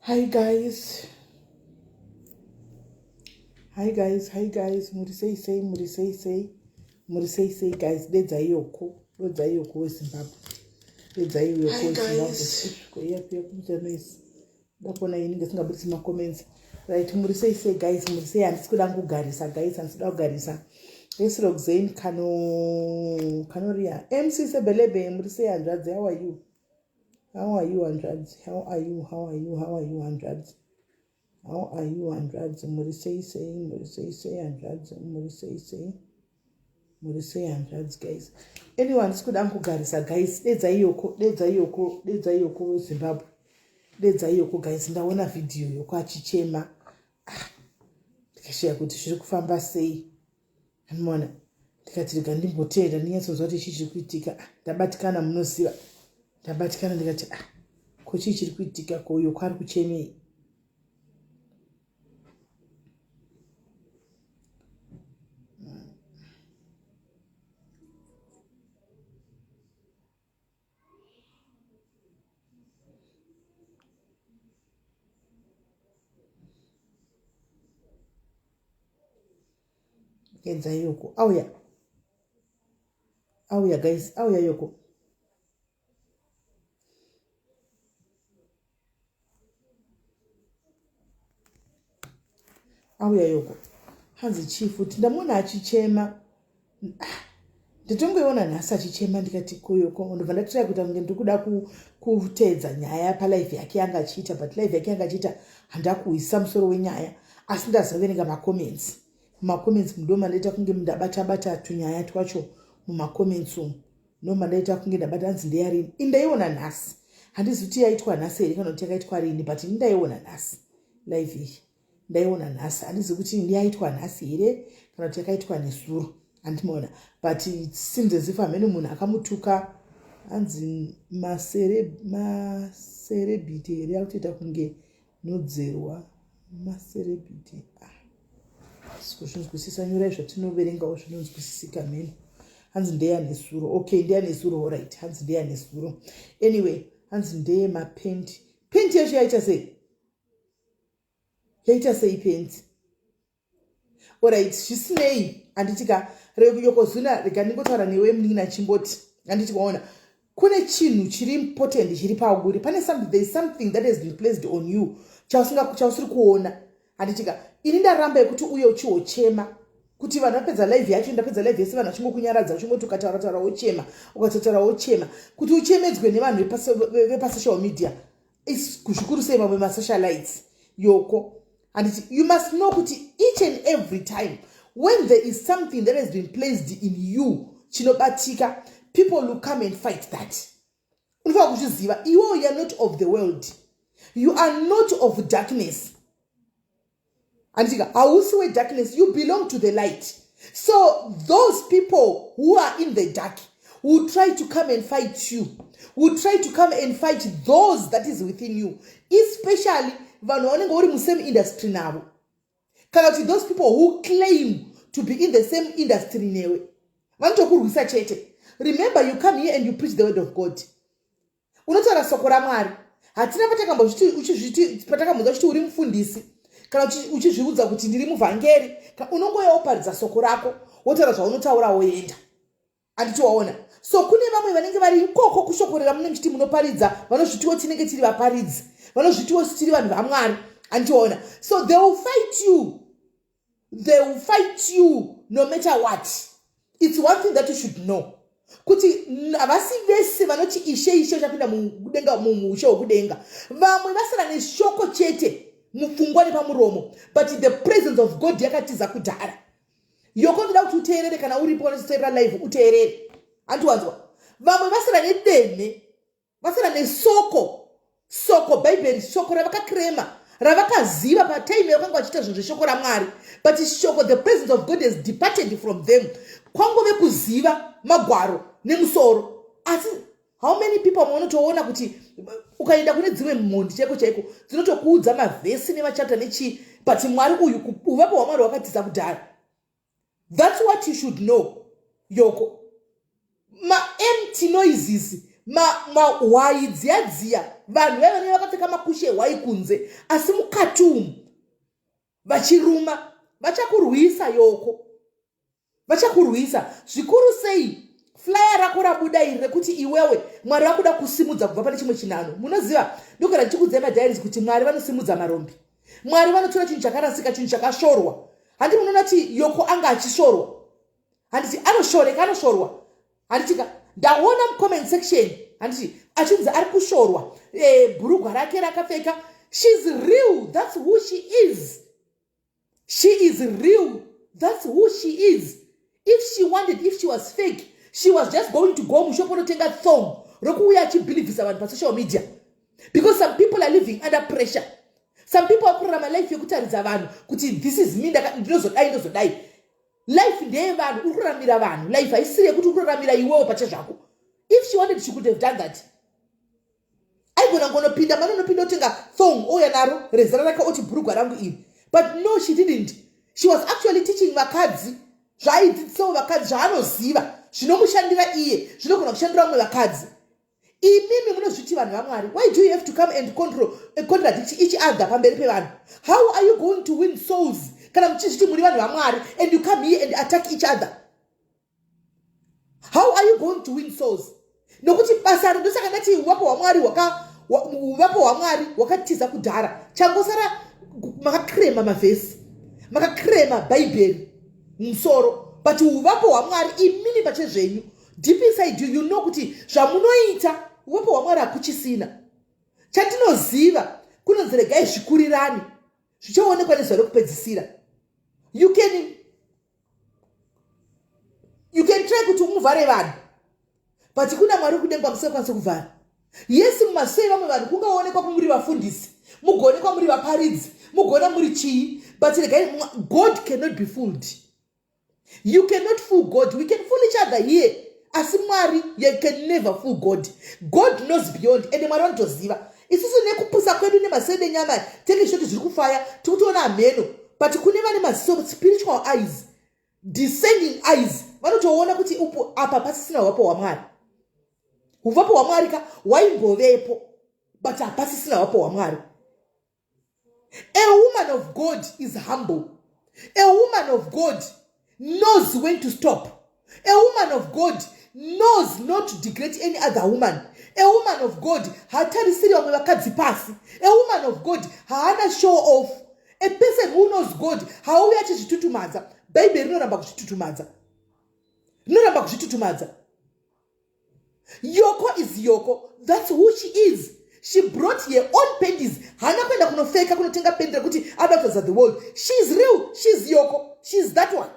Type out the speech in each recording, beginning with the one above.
Hi guys. Hi guys, hi guys. Muri sei sei, muri sei sei. Muri sei sei guys. Dedzai yoko. Dedzai yoko weZimbabwe. Dedzai yoko weZimbabwe. Ko iya pia kuita noise. Ndakona ini ndisingabudisi macomments. Right, muri sei sei guys, muri sei handisi kuda kugarisa guys, handisi kuda kugarisa. Yes Roxane Kano Kanoria. MC Sebelebe muri sei hanzvadzi, how are you? How are you hanzvadzi? How are you? How are you? How are you hanzvadzi? How are you hanzvadzi? Muri sei sei? Muri sei sei hanzvadzi? Muri sei sei? Muri sei hanzvadzi guys? Anyway, handisi kuda kugarisa guys. Dedzai yoko, dedzai yoko, dedzai yoko weZimbabwe. Dedzai yoko guys. Ndaona video yoko achichema. Ah, ndikashaya kuti zviri kufamba sei. Anoona ndikati rega ndimboteera ndinyatsonzwa kuti chii chiri kuitika. Ah, ndabatikana munoziva. Ndabatikana ndikati ah, ko chii chiri kuitika ko uyo kwari kuchemei? Edza yoko auya auya guys auya yoko auya yoko hanzi chii futi ndamuona achichema ah, nditongoiona nhasi achichema ndikati koyoko ndobva ndatiraya kuita kunge ndiri kuda kuteedza nyaya palife yake yanga achiita but life yake yanga achiita handakuhwisisa musoro wenyaya asi ndazoverenga macomments mumacomments mudoma ndaita kunge ndabatabata tunyaya twacho mumacomments umu noma ndaita kunge ndabata hanzi ndeyarini indaiona nhasi handizi kuti yaitwa nhasi here kana kuti yakaitwa rini but ini ndaiona nhasi live iyi ndaiona nhasi handizi kuti ndiyaitwa nhasi here kana kuti yakaitwa nezuro handimaona but it seems as if hamene munhu akamutuka hanzi maserebhiti here akutoita kunge nodzerwa maserebhiti ah. Kuzvinzwisisa nyorai zvatinoverengawo zvinonzwisisika mheno hanzi ndeyanezuro okay ndeyanezuro orit hanzi ndeyanezuro anyway hanzi ndeye mapendi pendi yacho yaita sei yaita sei pendi orit zvisinei handiti ka yokozuna rega ndingotaura newe munin'ina chimboti handiti waona kune chinhu chiri important chiri pauri pane something there is something that has been placed on you chausiri kuona handitika ini ndaramba yekuti uye uchihochema kuti vanhu vapedza live yacho ndapedza live yese vanhu vachingokunyaradza uchingoti ukataura taura wochema ukatataura wochema kuti uchemedzwe nevanhu vepasocial media zvikuru sei vamwe masocialites yoko handiti you must know kuti each and every time when there is something that has been placed in you chinobatika people will come and fight that unofanira kuzviziva iwewo youare not of the world you are not of darkness handitika hausi wedarkness you belong to the light so those people who are in the dark will try to come and fight you will try to come and fight those that is within you especially vanhu vanenge uri musame industry navo kana kuti those people who claim to be in the same industry newe vanotokurwisa chete remember you come here and you preach the word of god unotaura soko ramwari hatina patakambozviti patakambonzwa uchiti uri mufundisi kana uchizviudza kuti ndiri muvhangeri unongouya woparidza soko rako wotaura zvaunotaura woenda handiti waona so kune vamwe vanenge vari ikoko kushokorera mune muchiti munoparidza vanozvitiwo tinenge tiri vaparidzi vanozvitiwo tiri vanhu vamwari handiti waona so they will fight you they will fight you no matter what it's one thing that you should know. Kuti havasi vese vanoti, "Ishe, Ishe," uchapinda mudenga, muushe hwekudenga. Vamwe vasara neshoko chete mupfungwa nepamuromo, but the presence of God yakatiza kudhara. Yoko, ndoda kuti uteerere. Kana uripo unoteerera live, uteerere. Handiwanzwa vamwe vasara nedemhe, vasara nesoko soko, Bhaibheri, shoko ravakakrema, ravakaziva patime yakanga vachiita zvinhu zveshoko raMwari, but shoko, the presence of God has departed from them. Kwangove kuziva magwaro nemusoro. Asi how many people munotoona kuti ukaenda kune dzimwe mhondi chaiko chaiko, dzinotokuudza mavhesi nemachapter nechii, but Mwari uyu, uvapo hwaMwari hwakatiza kudhara? That's what you should know, Yoko. Maempty noises, mahwai dziya dziya, vanhu vaiva vanenge vakapfeka makushe ehwai kunze, asi mukati umu vachiruma. Vachakurwisa, Yoko, vachakurwisa zvikuru sei. Flyer rako rabuda iri rekuti iwewe Mwari vakuda kusimudza kubva pane chimwe chinhano. Munoziva, ndogara ndichikuudzai madiaries kuti Mwari vanosimudza marombi. Mwari vanotora chinhu chakarasika, chinhu chakashorwa. Handi munoona kuti Yoko anga achisvorwa? Handiti anoshoreka, anoshorwa, handitika? Ndaona mucomment section, handiti, achinzi ari kushorwa, bhurugwa rake rakapfeka. She's real, that's who she is. She is real, that's who she is. If she wanted, if she was fake, she was just going to go mushopo notenga thong rokuuya achibhilivhisa vanhu pasocial media, because some people are living under pressure. Some people are kurarama life yekutaridza vanhu kuti, "This is me, ndinozodai, ndozodai." Life ndeyevanhu, uri kuraramira vanhu. Life haisiri yekuti uri kuraramira iwewo pachezvako. If she wanted, she could have done that. Aigona ngonopinda mani, unopinda otenga thong, ouya naro rezera rake, oti, "Bhurugwa rangu iri." But no, she didn't. She was actually teaching vakadzi zvaaidzidzisawo vakadzi, zvaanoziva zvinomushandira iye, zvinogona kushandira vamwe vakadzi. Imimi munozviti vanhu vaMwari, why do you have to come and control, contradict each other pamberi pevanhu? How are you going to win souls kana muchizviti muri vanhu vaMwari and you come here and attack each other? How are you going to win souls? Nokuti basa, ndosaka ndati uvapo hwaMwari hwakatiza kudhara. Changosara makakrema mavhesi, makakrema Bhaibheri musoro, but uvapo hwaMwari, imimi pachezvenyu, deep inside you, you know kuti zvamunoita, uvapo hwaMwari hakuchisina. Chandinoziva, kunonzi regai zvikurirani, zvichaonekwa nezuva rekupedzisira. You can try kuti umuvhare vanhu, but kuna Mwari kudenga musingakwanisi kuvhara. Yes, mumaziso evamwe vanhu kungaonekwa muri vafundisi, mugoonekwa muri vaparidzi, mugoona muri chii, but regai, God cannot be fooled. You cannot fool God. We can fool each other here, asi Mwari, you can never fool God. God knows beyond, ende Mwari vanotoziva. Isusu nekupusa kwedu nemaziso edu enyama tenge tichoti zviri kufaya, tikutoona hameno, but kune vane maziso, spiritual eyes, descending eyes, vanotoona kuti upo apa pasisina uvapo hwaMwari. Uvapo hwaMwari ka hwaimbovepo, but hapasisina uvapo hwaMwari. A woman of God is humble. A woman of God knows when to stop. A woman of God knows not to degrade any other woman. A woman of God haatarisiri vamwe vakadzi pasi. A woman of God haana show off. A person who knows God hauyi achizvitutumadza. Bhaibheri rinoramba kuzvitutumadza, rinoramba kuzvitutumadza. Yoko is Yoko, that's who she is. She brought her own panties. Haana kuenda kunofeka, kunotenga pendi rekuti advertise the world. She is real, she is Yoko, she is that one.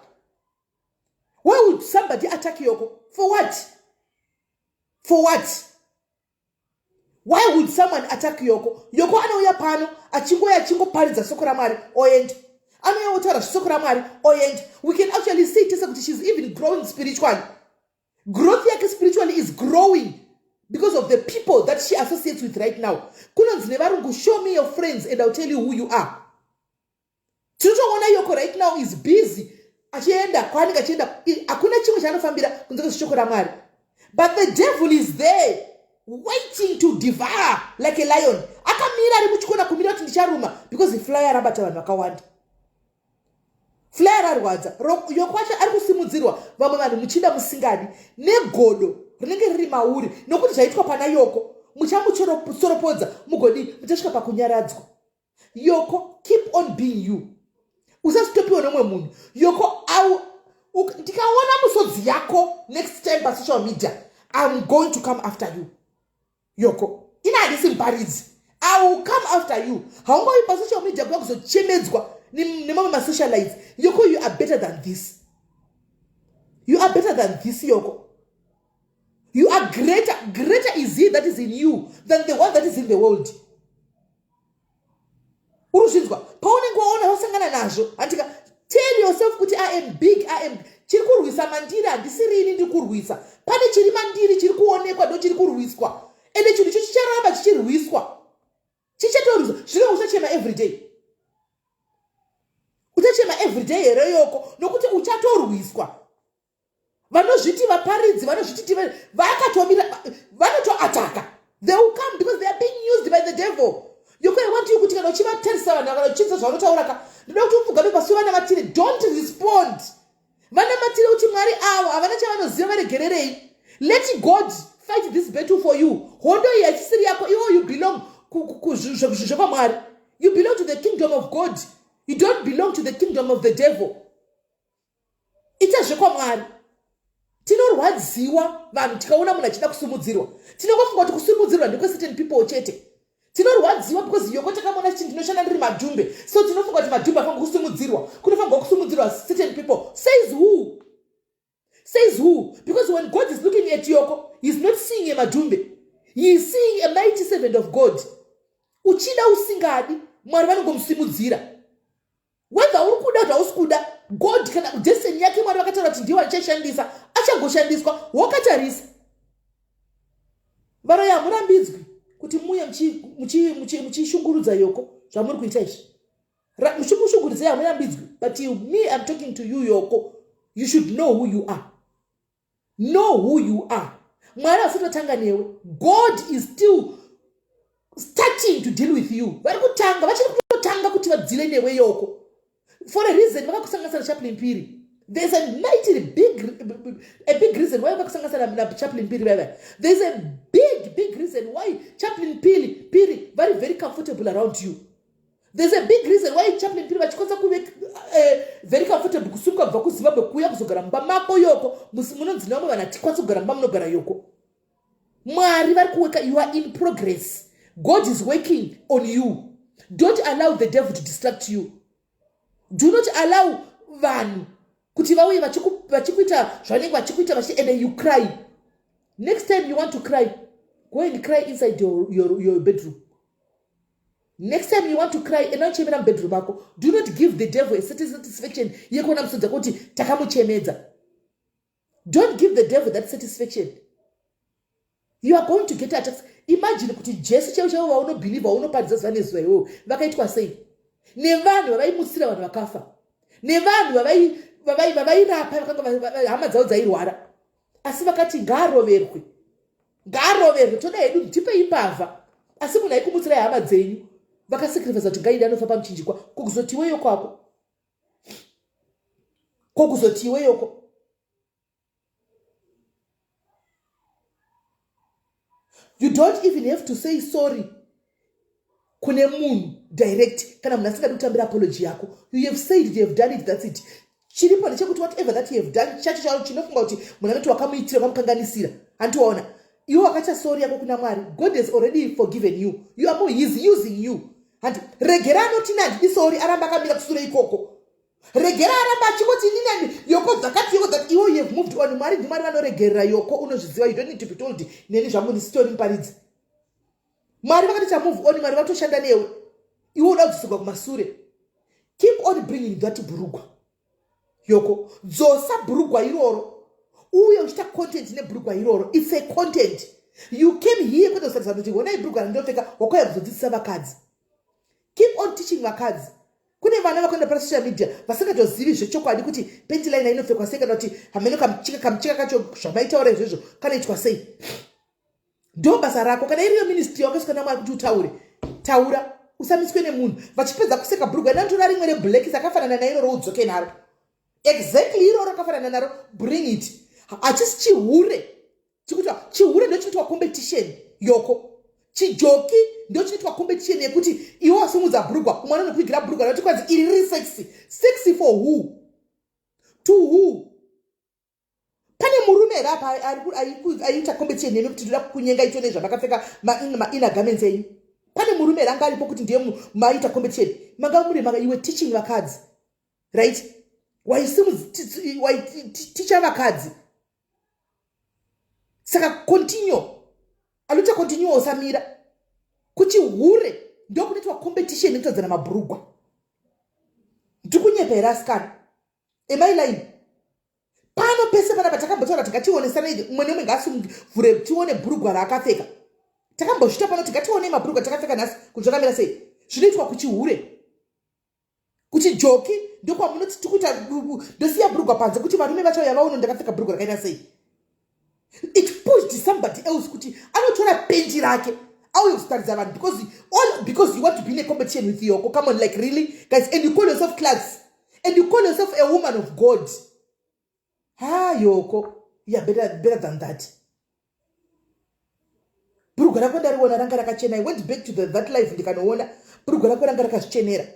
Why would somebody attack Yoko? For what? For what? Why would someone attack Yoko? Yoko anouya pano achingoya, achingoparidza soko raMwari, oenda. Anouya otaura soko raMwari, oenda. We can actually see tese kuti she's even growing spiritually. Growth yake spiritually is growing because of the people that she associates with right now. Kunonzi nevarungu, "Show me your friends and I'll tell you who you are." Tinotoona Yoko right now is busy, achienda kwaanenge achienda, hakuna chimwe chaanofambira kunze kwezvishoko raMwari. But the devil is there waiting to devour like a lion. Akamira ari muchikona, kumira kuti ndicharuma, because flyer rabata vanhu vakawanda, flyer rarwadza. Yoko acho ari kusimudzirwa, vamwe vanhu muchinda musingadi negodo rinenge riri mauri, nokuti zvaitwa pana Yoko, muchamuchoropodza mugodi, muchasvika pakunyaradzwa. Yoko, keep on being you. Usazitopiwa nomumwe munhu. Yoko, au Ndikaona musodzi yako next time pasocial media, I'm going to come after you, Yoko. Ina handisi muparidzi. I will come after you. Haungavi pasocial media kuya kuzochemedzwa nemamwe masocialites. Yoko, you are better than this. You are better than this, Yoko. You are greater. Greater is he that is in you than the one that is in the world. Uri kuzvinzwa? Paunenge waona wasangana nazvo, handika, tell yourself kuti I am big, I am. Chiri kurwisa mandiri handisirini ndiri kurwisa. Pane chiri mandiri chiri kuonekwa, ndo chiri kurwiswa. Ende chinhu icho chicharamba chichirwiswa, chichatorwiswa. Zvino uchachema everyday, uchachema everyday here, Yoko? Nokuti uchatorwiswa. Vanozviti vaparidzi, vanozviti vakatomira, vanotoataka. They will come because they are being used by the devil. Yoko, I want you kuti kana uchivatarisa vanhu, kana uchinzwa zvavanotaura ka, ndoda kuti upfugame pasi vanamatire. Don't respond. Vanamatire kuti Mwari avo havana chavanoziva, varegererei. Let God fight this battle for you. Hondo iyi hachisiri yako iwo. You belong zvekwamwari. You belong to the kingdom of God. You don't belong to the kingdom of the devil. Ita zvekwamwari. Tinorwadziwa vanhu tikaona munhu achida kusumudzirwa. Tinongofunga kuti kusimudzirwa ndekwecertain people chete. Tinorwadziwa because Yoko takamuona chiti ndinoshanda ndiri madhumbe, so tinofunga kuti madhumbe afanirwa kusimudzirwa, kunofanirwa kusimudzirwa certain people. Says who? Says who? Because when God is looking at Yoko, he is not seeing a madhumbe, he is seeing a mighty servant of God. Uchida usingadi, Mwari vanongomusimudzira, whether uri kuda kuti hausi kuda. God, kana destiny yake, Mwari vakataura kuti ndiwo achashandisa, achangoshandiswa wakatarisa. Varoyi hamurambidzwi kuti muye muchishungurudza Yoko zvamuri kuita izvi. Muchimushungurudzei, hamurambidzwi. But you, me, I'm talking to you, Yoko. You should know who you are. Know who you are. Mwari asatotanga newe. God is still starting to deal with you. Vari kutanga, vachiri kutotanga kuti vadeale newe, Yoko. For a reason vakakusanganisa naChaplain Piri. There's a mighty big, a big reason why vakakusanganisa naChaplain Piri vaiva. There's a big, big reason why Chaplain Piri very, very comfortable around you. There's a big reason why Chaplain Piri vachikwanisa kuve very comfortable kusimuka kubva kuZimbabwe kuuya kuzogara mumba mako, Yoko. Munonzi nevamwe vanhu hatikwanisi kugara mumba munogara Yoko. Mwari vari kuworka. You are in progress. God is working on you. Don't allow the devil to distract you. Do not allow vanhu kuti vauye vachikuita zvanenge vachikuita vachi and you cry. Next time you want to cry, go and cry inside your bedroom. Next time you want to cry, enda uchemera mubedroom mako. Do not give the devil a certain satisfaction yekuona musodzi kuti takamuchemedza. Don't give the devil that satisfaction. You are going to get attacks. Imagine kuti Jesu chaivo chaivo vaunobelieva, vaunoparidza zuva nezuva iwowo, vakaitwa sei nevanhu vavaimutsira vanhu vakafa, nevanhu vavairapa vakanga hama dzavo dzairwara, asi vakati ngaaroverwe, ngaaroverwe, toda hedu, tipei mbavha. Asi munhu aikumutsirai hama dzenyu, vakasacrifica kuti ngaide anofa pamuchinjikwa, kokuzotiweyo kwako, kokuzotiweyoko? You don't even have to say sorry kune munhu direct. Kana munhu asingadi kutambira apology yako, you have said, you have done it, that's it. Chiripo ndechekuti whatever that you have done chacho chao chinofunga kuti munhu anoti wakamuitira, wakamukanganisira, handiwaona iwe wakaita sorry yako kuna Mwari. God has already forgiven you. You are more, he is using you. Handi regera anoti nandidi sorry, aramba akamira kusure ikoko. Regera aramba achingoti inini Yoko dzakati, Yoko dzakati. Iwe, you have moved on. Mwari ndiMwari, vanoregerera, Yoko, unozviziva. You don't need to be told neni zvangu, ndisitori muparidzi. Mwari vakati chamove on. Mwari vatoshanda newe, iwe uda kudzosegwa kumasure. Keep on bringing that bhurugwa, Yoko. Dzosa bhurugwa iroro, uye uchiita content nebhurugwa iroro. It's a content. You came here kwete kusaridza kuti honai bhurugwa randinopfeka. Wakauya kuzodzidzisa vakadzi. Keep on teaching vakadzi. Kune vana vakaenda pasocial media vasingatozivi zvechokwadi kuti panty liner inopfekwa sei, kana kuti hameno kamuchika, kamuchika kacho zvamaitaura izvozvo kanoitwa sei. Ndo basa rako. Kana iriyo ministry wakaiswa naMwari kuti utaure, taura, usamiswe nemunhu. Vachipedza kuseka bhurugwa, ndanditora rimwe reblack sakafanana nairoro, udzoke naro exactly iroro rakafanana naro. Bring it. Hachisi chihure chikuitwa chihure, ndo chinoitwa competition, Yoko. Chijoki ndo chinoitwa competition yekuti iwe wasimudza bhurugwa, umwe anokuigira bhurugwa rati kwanzi iri riri sexy. Sexy for who? To who? here apa aiita competition nemi kuti ndoda kukunyenga icho nezvamakapfeka mainner garments enyu? Pane murume here anga aripo kuti ndiye maita competition? Manga muri manga you were teaching vakadzi, right? Waiticha vakadzi. Saka continue aluta, continue, usamira. Kuchihure ndokunoitwa competition nekutadzana mabhurugwa. Ndikunyepa here, asikana? Am I lying? Pano pese panapa takambotaura, tikationesana, umwe neumwe ngaasivhure tione bhurugwa raakapfeka. Takambozvita pano, tikationei mabhurugwa takapfeka nhasi kuti zvakamira sei. Zvinoitwa kuchihure, kuchijoki ndokwamunoti tikuita ndosiya bhurugwa panze kuti varume vachauya vaone ndakapfeka bhurugwa rakaita sei. It pushed somebody else kuti anotora pendi rake auye kuzitaridza vanhu because all because you want to be in a competition with Yoko. Come on, like, really, guys? And you call yourself class and you call yourself a woman of God. Ha, Yoko, yeah, better than that. Bhurugwa rako ndariona, ranga rakachena. I went back to that life ndikanoona bhurugwa rako ranga rakazvichenera.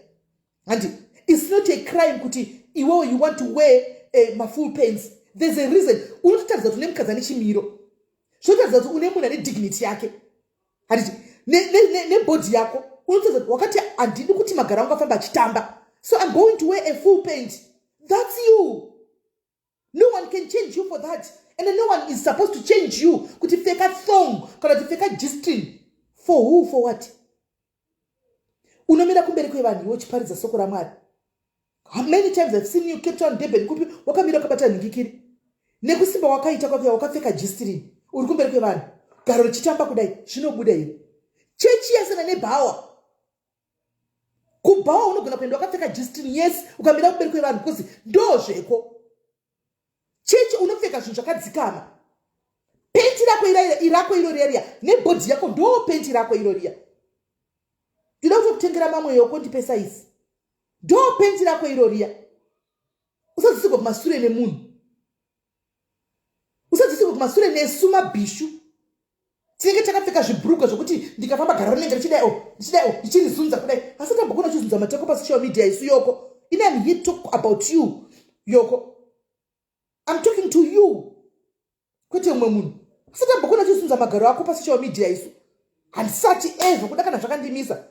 Handi it's not a crime kuti iwewo you want to wear mafull pants. There's a reason. Unototaridza kuti une mukadzi ane chimiro, zvinotaridza kuti une munhu ane dignity yake, handiti? Nebody yako unotaridza kuti wakati handidi kuti magaro angu afamba achitamba, so I'm going to wear a full pant. That's you. No one can change you for that, and no one is supposed to change you kuti pfeka thong kana kuti pfeka G-string. For who? For what? Unomira kumberi kwevanhu iwe uchiparidza soko raMwari. How many times I've seen you, Cape Town, Durban, kupi, wakamira wakabata nhingikiri nekusimba wakaita kwakuya, wakapfeka G-string, uri kumberi kwevanhu, garo richitamba kudai. Zvinobuda here? Chechi yasana nebhawa. Kubhawa unogona kuenda wakapfeka G-string, yes, ukamira kumberi kwevanhu because ndo zveko. Chechi unopfeka zvinhu zvakadzikama. Penti rako irako iro riya riya nebody yako, ndo penti rako iro riya. Ndoda kutokutengera mamwe, Yoko, ndipe size. Ndo penti rako iro riya. Usadzisigwa kumasure nemunhu, usadzisigwa kumasure nesu mabhishu tinenge takapfeka zvibhurugwa zvokuti ndikafamba garo rinenge richidai o, ndichidai o, ndichirizunza kudai. Asi tambokona uchizunza mateko pasocial media isu, Yoko. Ini am here talk about you, Yoko. I'm talking to you, kwete umwe munhu. Asi tambokona uchizunza magaro ako pasocial media isu. Handisati ever kuda kana zvakandimisa,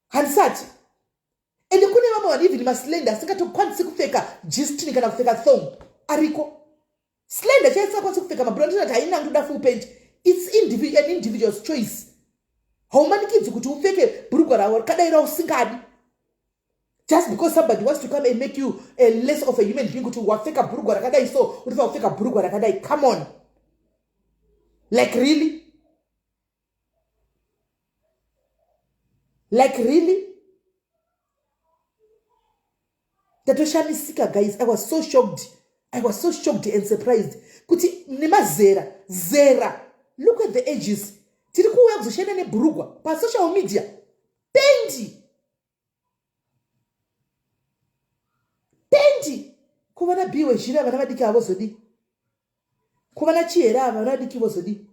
handisati. Ende kune vamwe vanhu, even maslender, asingatokwanisi kupfeka G-string kana kupfeka thong. Ariko slender chaisingakwanisi kupfeka mabhurugwa, ndinati haina, ndoda full pant. It's an individual's choice. Haumanikidzi kuti upfeke bhurugwa ravo rakadai rausingadi just because somebody wants to come and make you a less of a human being kuti wapfeka bhurugwa rakadai, so unofanira kupfeka bhurugwa rakadai. Come on, like, really? Like, really? Ndatoshamisika, guys. I was so shocked. I was so shocked and surprised kuti nemazera zera, look at the ages, tiri kuuya kuzoshanda nebhurugwa pasocial media. Pendi, pendi kuvana b wezhira, vana vadiki havozodii? Kuvana chihera ava, vana vadiki vozodii?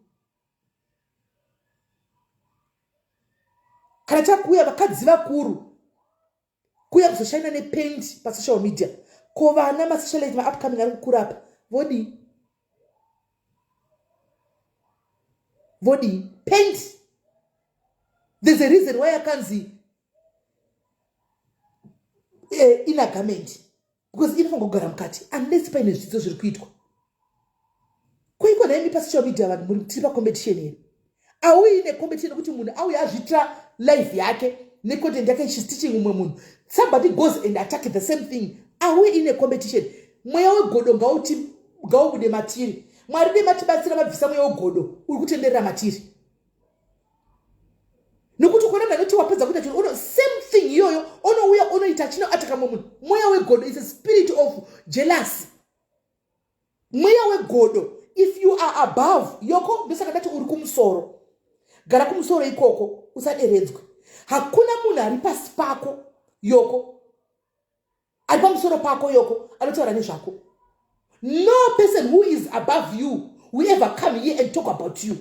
Kana takuuya vakadzi vakuru kuuya kuzoshaina nependi pasocial media, ko vana masocialite, maupcoming ari kukura apa vodii? Vodii? Pendi, there's a reason why akanzi inner garment, because inofanira kugara mukati unless paine zvidzidzo zviri kuitwa. Koiko naimi pasocial media, vanhu muri tiri pacompetition here? Auyi necompetition nekuti munhu auya azviitira life yake necontent yake, she's teaching umwe munhu. Somebody goes and attack the same thing. Auyi ine competition? Mweya wegodo ngauti ngaubude matiri. Mwari dematibatsira mabvisa mweya wegodo uri kutenderera matiri, nekuti ukaona munhu anoti wapedza kuita chinhu, ono same thing iyoyo onouya onoita chino ataka mumwe munhu. Mweya wegodo is a spirit of jealousy, mweya wegodo. If you are above, Yoko, ndosaka ndati uri kumusoro, gara kumusoro ikoko, usaderedzwe. Hakuna munhu ari pasi pako, Yoko, ari pamusoro pako, Yoko, anotaura nezvako. No person who is above you will ever come here and talk about you.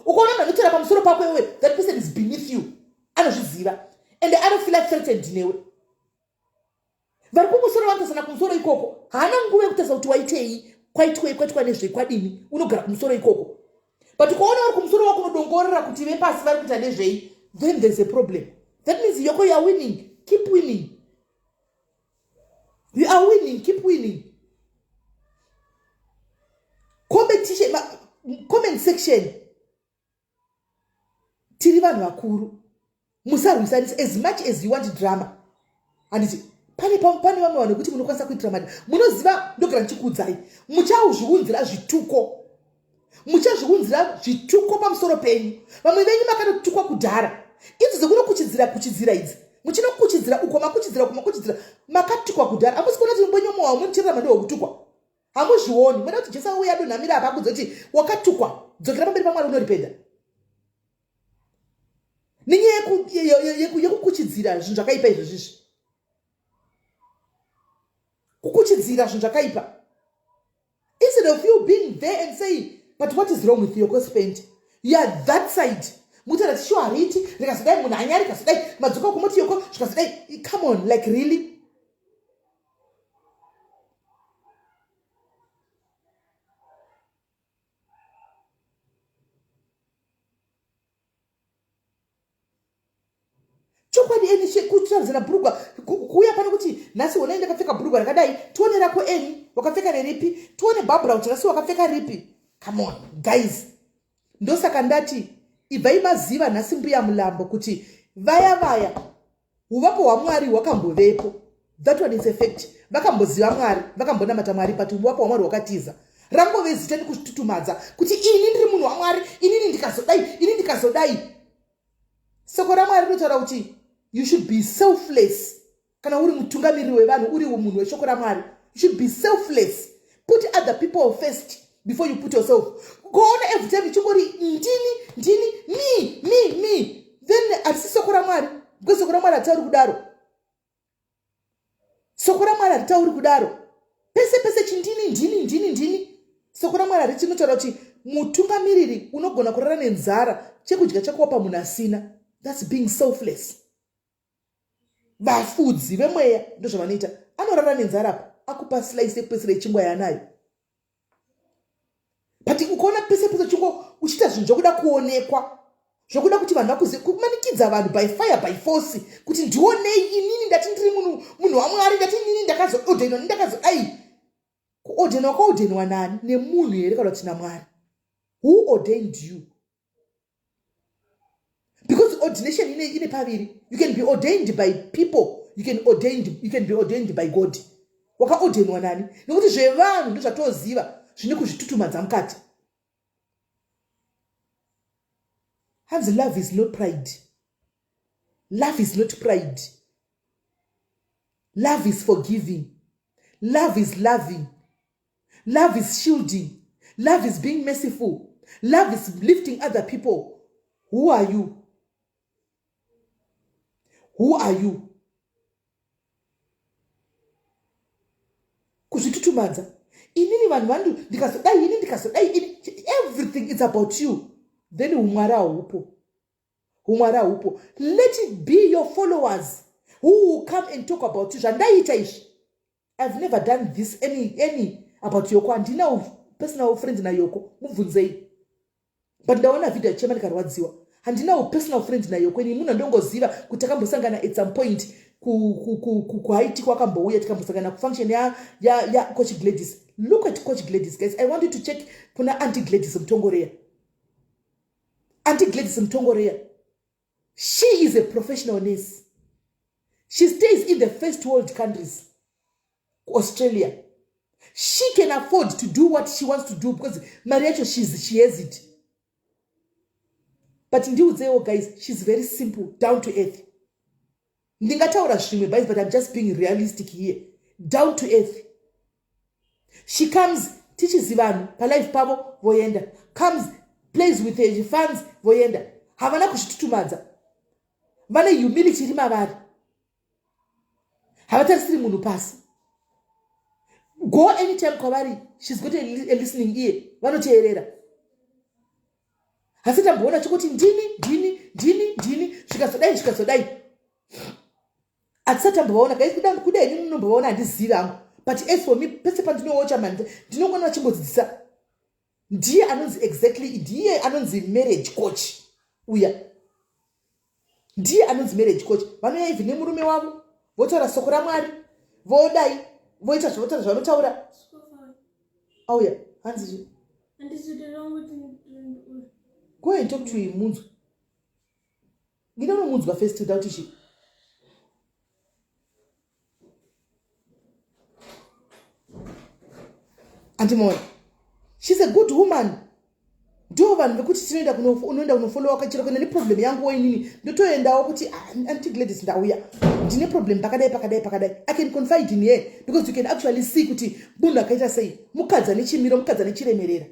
Ukaona munhu anotaura pamusoro pako iwe, that person is beneath you. Anozviziva and anofeela threatened newe. Vari kumusoro vanotasana kumusoro ikoko, haana nguva yekutarisa kuti waitei. Kwaitwei, kwaitwa nezvei, kwadini, unogara kumusoro ikoko. But ukaona uri kumusoro wako unodongorera kuti vepasi vari kuita nezvei, then there's a problem. That means Yoko, you are winning, keep winning. You are winning, keep winning. Competition, comment section, tiri vanhu vakuru, musarwisanisa as much as you want drama. Handiti pane vamwe vanhu vekuti munokwanisa kuitira mari. Munoziva, ndogara ndichikuudzai, muchazviunzira zvituko, muchazviunzira zvituko pamusoro penyu. Vamwe venyu makatotukwa kudhara. Idzi dzekunokuchidzira kuchidzira idzi, muchinokuchidzira uko, makuchidzira uko, makuchidzira, makatukwa kudhara. Hamusi kuona kuti mbonyomowa munocherera mando wekutukwa? Hamuzvioni? Munoda kuti Jesu auye adonhamira apa akudza kuti wakatukwa, dzokera pamberi paMwari unoripenda, nenyaya yekukuchidzira zvinhu zvakaipa izvozvizvi, kukuchidzira zvinhu zvakaipa, instead of you being there and saying, "But what is wrong with your spend?" You are that side, mutaura ti sure hariti rikazodai, munhu anyari rikazodai, madzoka kumoti Yoko zvikazodai. Come on, like, really? Chokwadi, eni kutaridzana bhurugwa, kuuya pano kuti nhasi honai ndakapfeka bhurugwa rakadai, tione rako eni wakapfeka reripi, tione Bhabhura kuti nhasi wakapfeka ripi. Come on, guys. Ndosaka ndati ibvai maziva nhasi, Mbuya Mulambo, kuti vaya vaya uvapo hwaMwari hwakambovepo. That one is a fact. Vakamboziva Mwari, vakambonamata Mwari, but uvapo hwaMwari hwakatiza. Rangove zita nekuzvitutumadza kuti ini ndiri munhu waMwari, inini ndikazodai, ini ndikazodai. Soko raMwari rinotaura kuti you should be selfless. Kana uri mutungamiriri wevanhu, uri munhu weshoko raMwari, you should be selfless. Put other people first before you put yourself. Kuona every time ichingori ndini, ndini, me, me, me, then hatisi soko raMwari, because soko raMwari haritauri kudaro. Soko raMwari haritauri kudaro. Pese pese chindini, ndini, ndini, ndini. Soko raMwari haricinotaura kuti mutungamiriri unogona kurara nenzara, chekudya chakuwapa munhu asina. That's being selfless. Vafudzi vemweya ndozvavanoita. Anorara nenzara apa akupa slice yekupesera yechingwa yaanayo. But ukaona pese pese chingo uchiita zvinhu zvokuda kuonekwa, zvokuda kuti vanhu vakuzive, kumanikidza vanhu by fire by force kuti ndionei, inini ndati ndiri munhu waMwari, ndati inini ndakazoordainwa, ndakazodai. Kuordainwa kwaordainwa nani? Nemunhu here kana kuti naMwari? Who ordained you? Because ordination ine paviri. You can be ordained by people, you can be ordained by God. Wakaordainwa nani? Nekuti zvevanhu ndozvatoziva zvine kuzvitutumadza mukati. Hanzi love is not pride. Love is not pride. Love is forgiving. Love is loving. Love is shielding. Love is being merciful. Love is lifting other people. Who are you? Who are you? Kuzvitutumadza, inini vanhu vandu ndikazodai, ini ndikazodai, ini, everything is about you, then umwari haupo, umwari haupo. Let it be your followers who will come and talk about you. Zvandaita izvi, I've never done this any about Yoko. Handina personal friend naYoko, mubvunzei. But ndaona vhidhio achema ndikarwadziwa. Handinawo personal friend naYoko. Ini munhu andongoziva kuti takambosangana at some point kuHaiti, kwakambouya, tikambosangana kufunction ya Coach Gladys. Look at Coach Gladys, guys. I want you to check kuna Auntie Gladys Mutongoreya. Auntie Gladys Mutongoreya, she is a professional nurse. She stays in the first world countries, Australia. She can afford to do what she wants to do because mari yacho she has it. But ndiudzewo, guys, she's very simple, down to earth. Ndingataura zvimwe guys, but I'm just being realistic here. Down to earth. She comes, teaches vanhu palife pavo, voenda. Comes, plays with her fans, voenda. Havana kuzvitutumadza. Vane humility iri mavari. Havatarisiri munhu pasi. Go anytime kwavari, she's got a listening ear. Vanoteerera. Asi tamboona chokuti ndini, ndini, ndini, ndini, zvikazodai, zvikazodai, hatisati tambovaona. Kai kudai ini munombovaona, handizivi hangu. But as for me, pese pandinowocha manje ndinongona vachimbodzidzisa. Ndiye anonzi exactly, ndiye anonzi marriage coach uya, ndiye anonzi marriage coach. Vanouya even nemurume wavo, votaura soko raMwari, vodai voita zvavotaura zvavanotaura. Auya hanzi go and talk to him, munzwa ndinonomunzwa first without ichi. Andimona, she's a good woman. Ndo vanhu vekuti tinoenda unoenda kunofolowa kachero kana neproblem yanguwo inini ndotoendawo kuti, ah, Aunty Gladys, ndauya ndine problem pakadai pakadai pakadai. I can confide in her because you can actually see kuti munhu akaita sei, mukadzi ane chimiro, mukadzi ane chiremerera,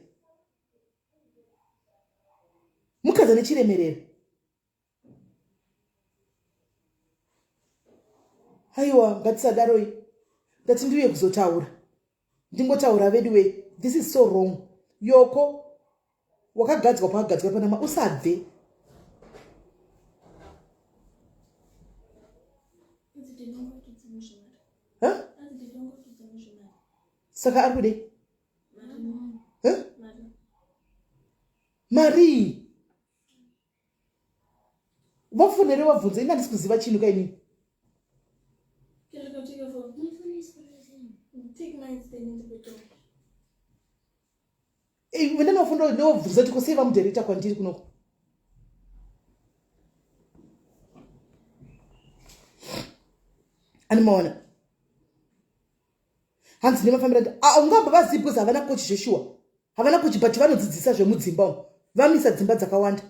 mukadzi ane chiremerera. Aiwa, ngatisadaroi. Ndati ndiuye kuzotaura, ndingotaura vedu wei. This is so wrong. Yoko, wakagadzwa pakagadzwa panama, usabve. Huh? Saka ari kudei? Huh? Mari vafonere vabvunze. Ini handisi kuziva chinhu kainini. Venda ndovabvunza kuti kosei vamudirecta kwandiri kunoko. Animaona hanzi nemafambira ungamba vazivi because havana coach zveshuwa, havana coach, but vanodzidzisa zvemudzimba umu. Vamisa dzimba dzakawanda,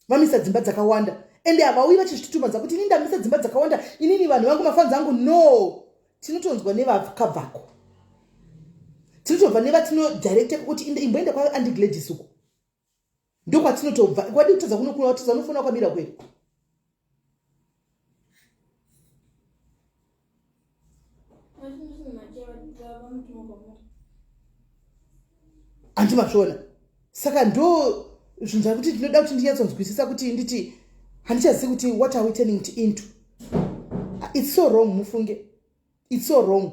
vamisa dzimba dzakawanda, ende havauyi vachizvitutumadza kuti ini ndamisa dzimba dzakawanda, inini vanhu vangu, mafanzi angu. No, tinotonzwa nevakabvako, tinotobva nevatinodirecta kuti imboenda kwaAunty Gladys uko, ndokwatinotobva. Kwadi kutadza kunokuna watadza unofona kwamira kweri. Handimazviona. Saka ndo zvinhu zvakuti ndinoda kuti ndinyatsonzwisisa kuti nditi handichazivi kuti what are we turning it into. It's so wrong, mufunge, it's so wrong.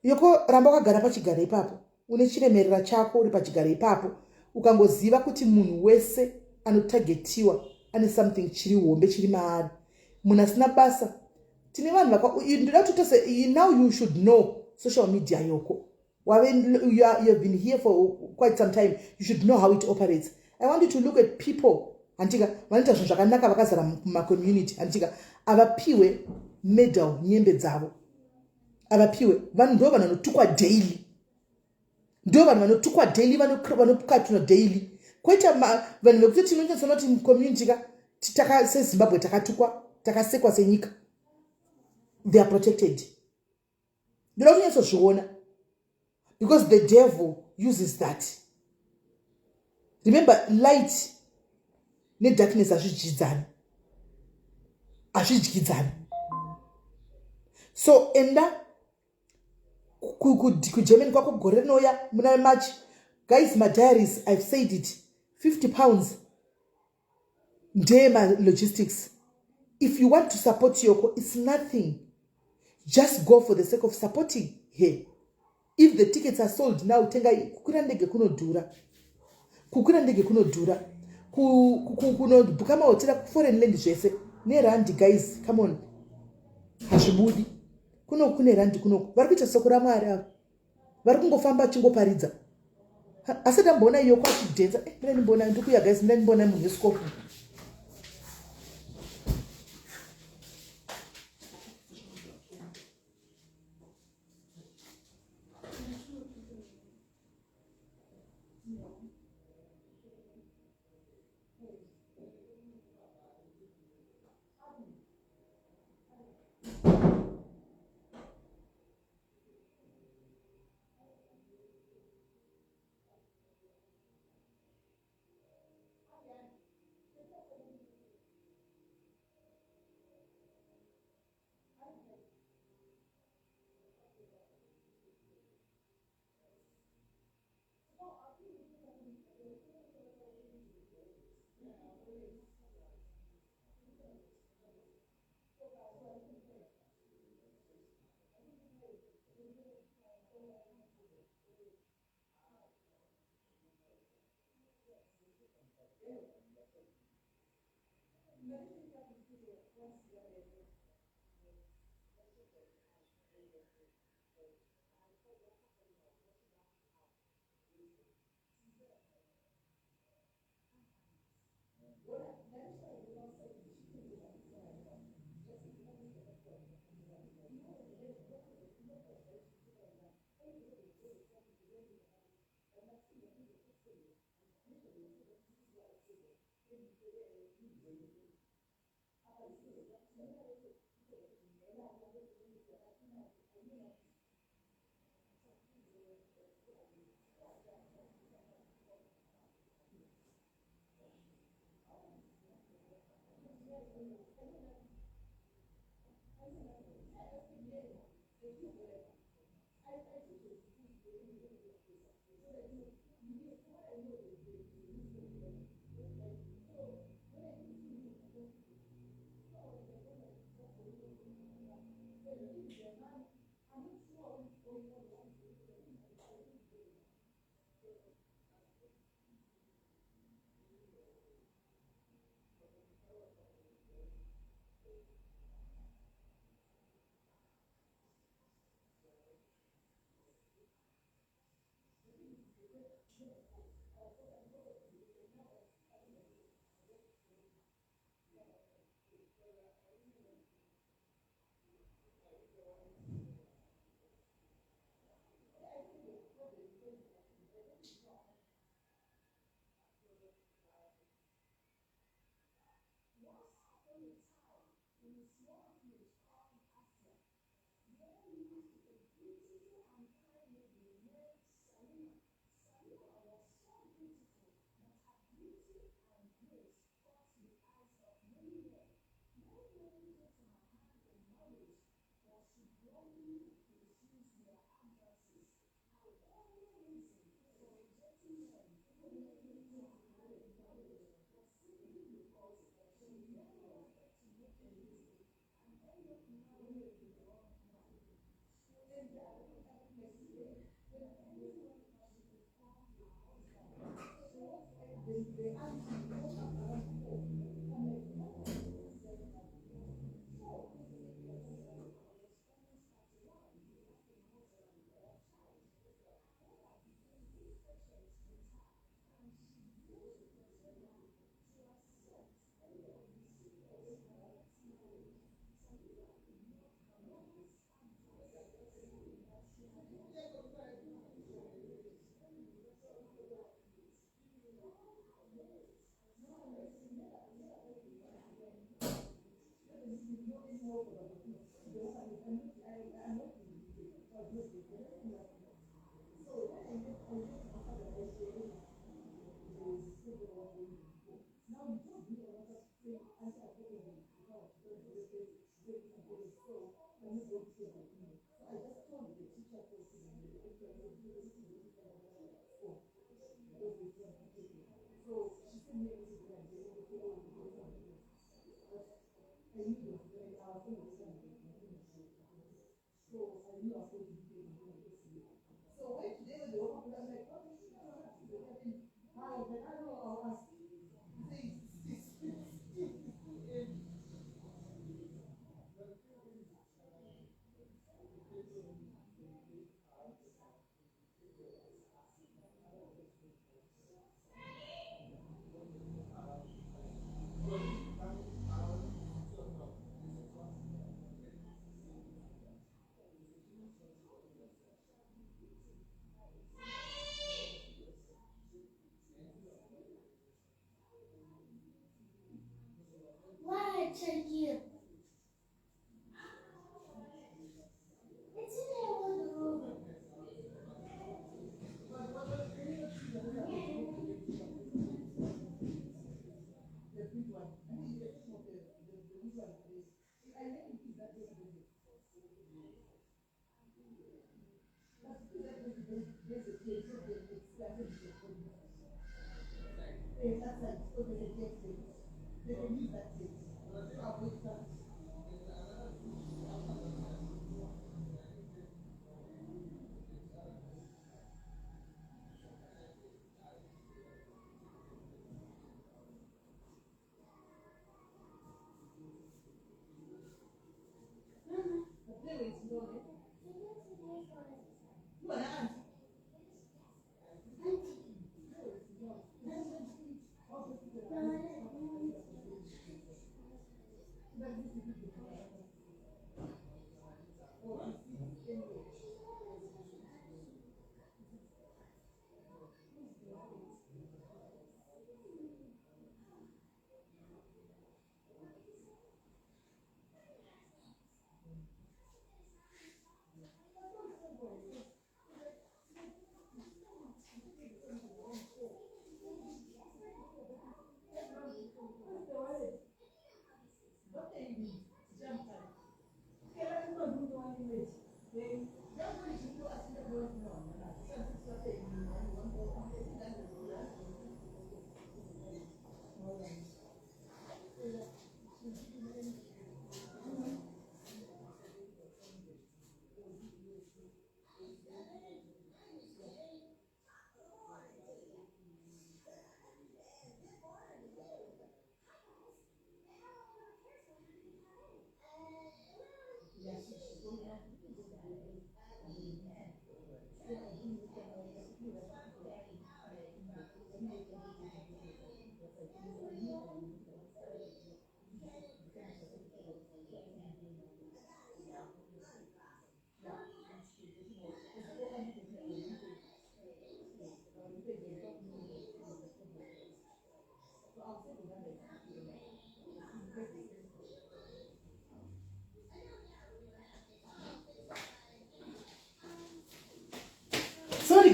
Yoko, ramba wakagara pachigaro ipapo, une chiremerera chako uri pachigaro ipapo. Ukangoziva kuti munhu wese anotargetiwa ane something chiri hombe chiri maari, munhu asina basa. Tine vanhu vaka ndoda kuti tose now you should know social media. Yoko, wave you have been here for quite some time, you should know how it operates. I want you to look at people, handika, vanoita zvinhu zvakanaka vakazara mumacommunity, handika, avapiwe medal nyembe dzavo, avapiwe. Vanhu ndo vanhu vanotukwa daily, ndo vanhu vanotukwa daily, vanokatuna daily. Kwoita vanhu vekuti tinonyatsona kuti community ka seZimbabwe takatukwa, takasekwa senyika. They are protected. Ndoda kunyatsozviona because the devil uses that. Remember, light nedarkness hazvidyidzani, hazvidyidzani. So enda kuGermany kwako gore rinouya muna March. Guys, madiaries, I've said it, £50 ndeyemalogistics. If you want to support Yoko, it's nothing. Just go for the sake of supporting her. If the tickets are sold now, tenga. Kukwira ndege kunodhura, kukwira ndege kunodhura, kunobhuka mahotera kuforeign land, zvese nerandi. Guys, come on, hazvibudi. Kunoku kune randi, kunoku vari kuita soko raMwari avo, vari kungofamba achingoparidza. Asi ndamboona iyo kwachidhenza. Eh, mina ndimboona, ndikuya guys, mina ndimboona munhu wesikofu.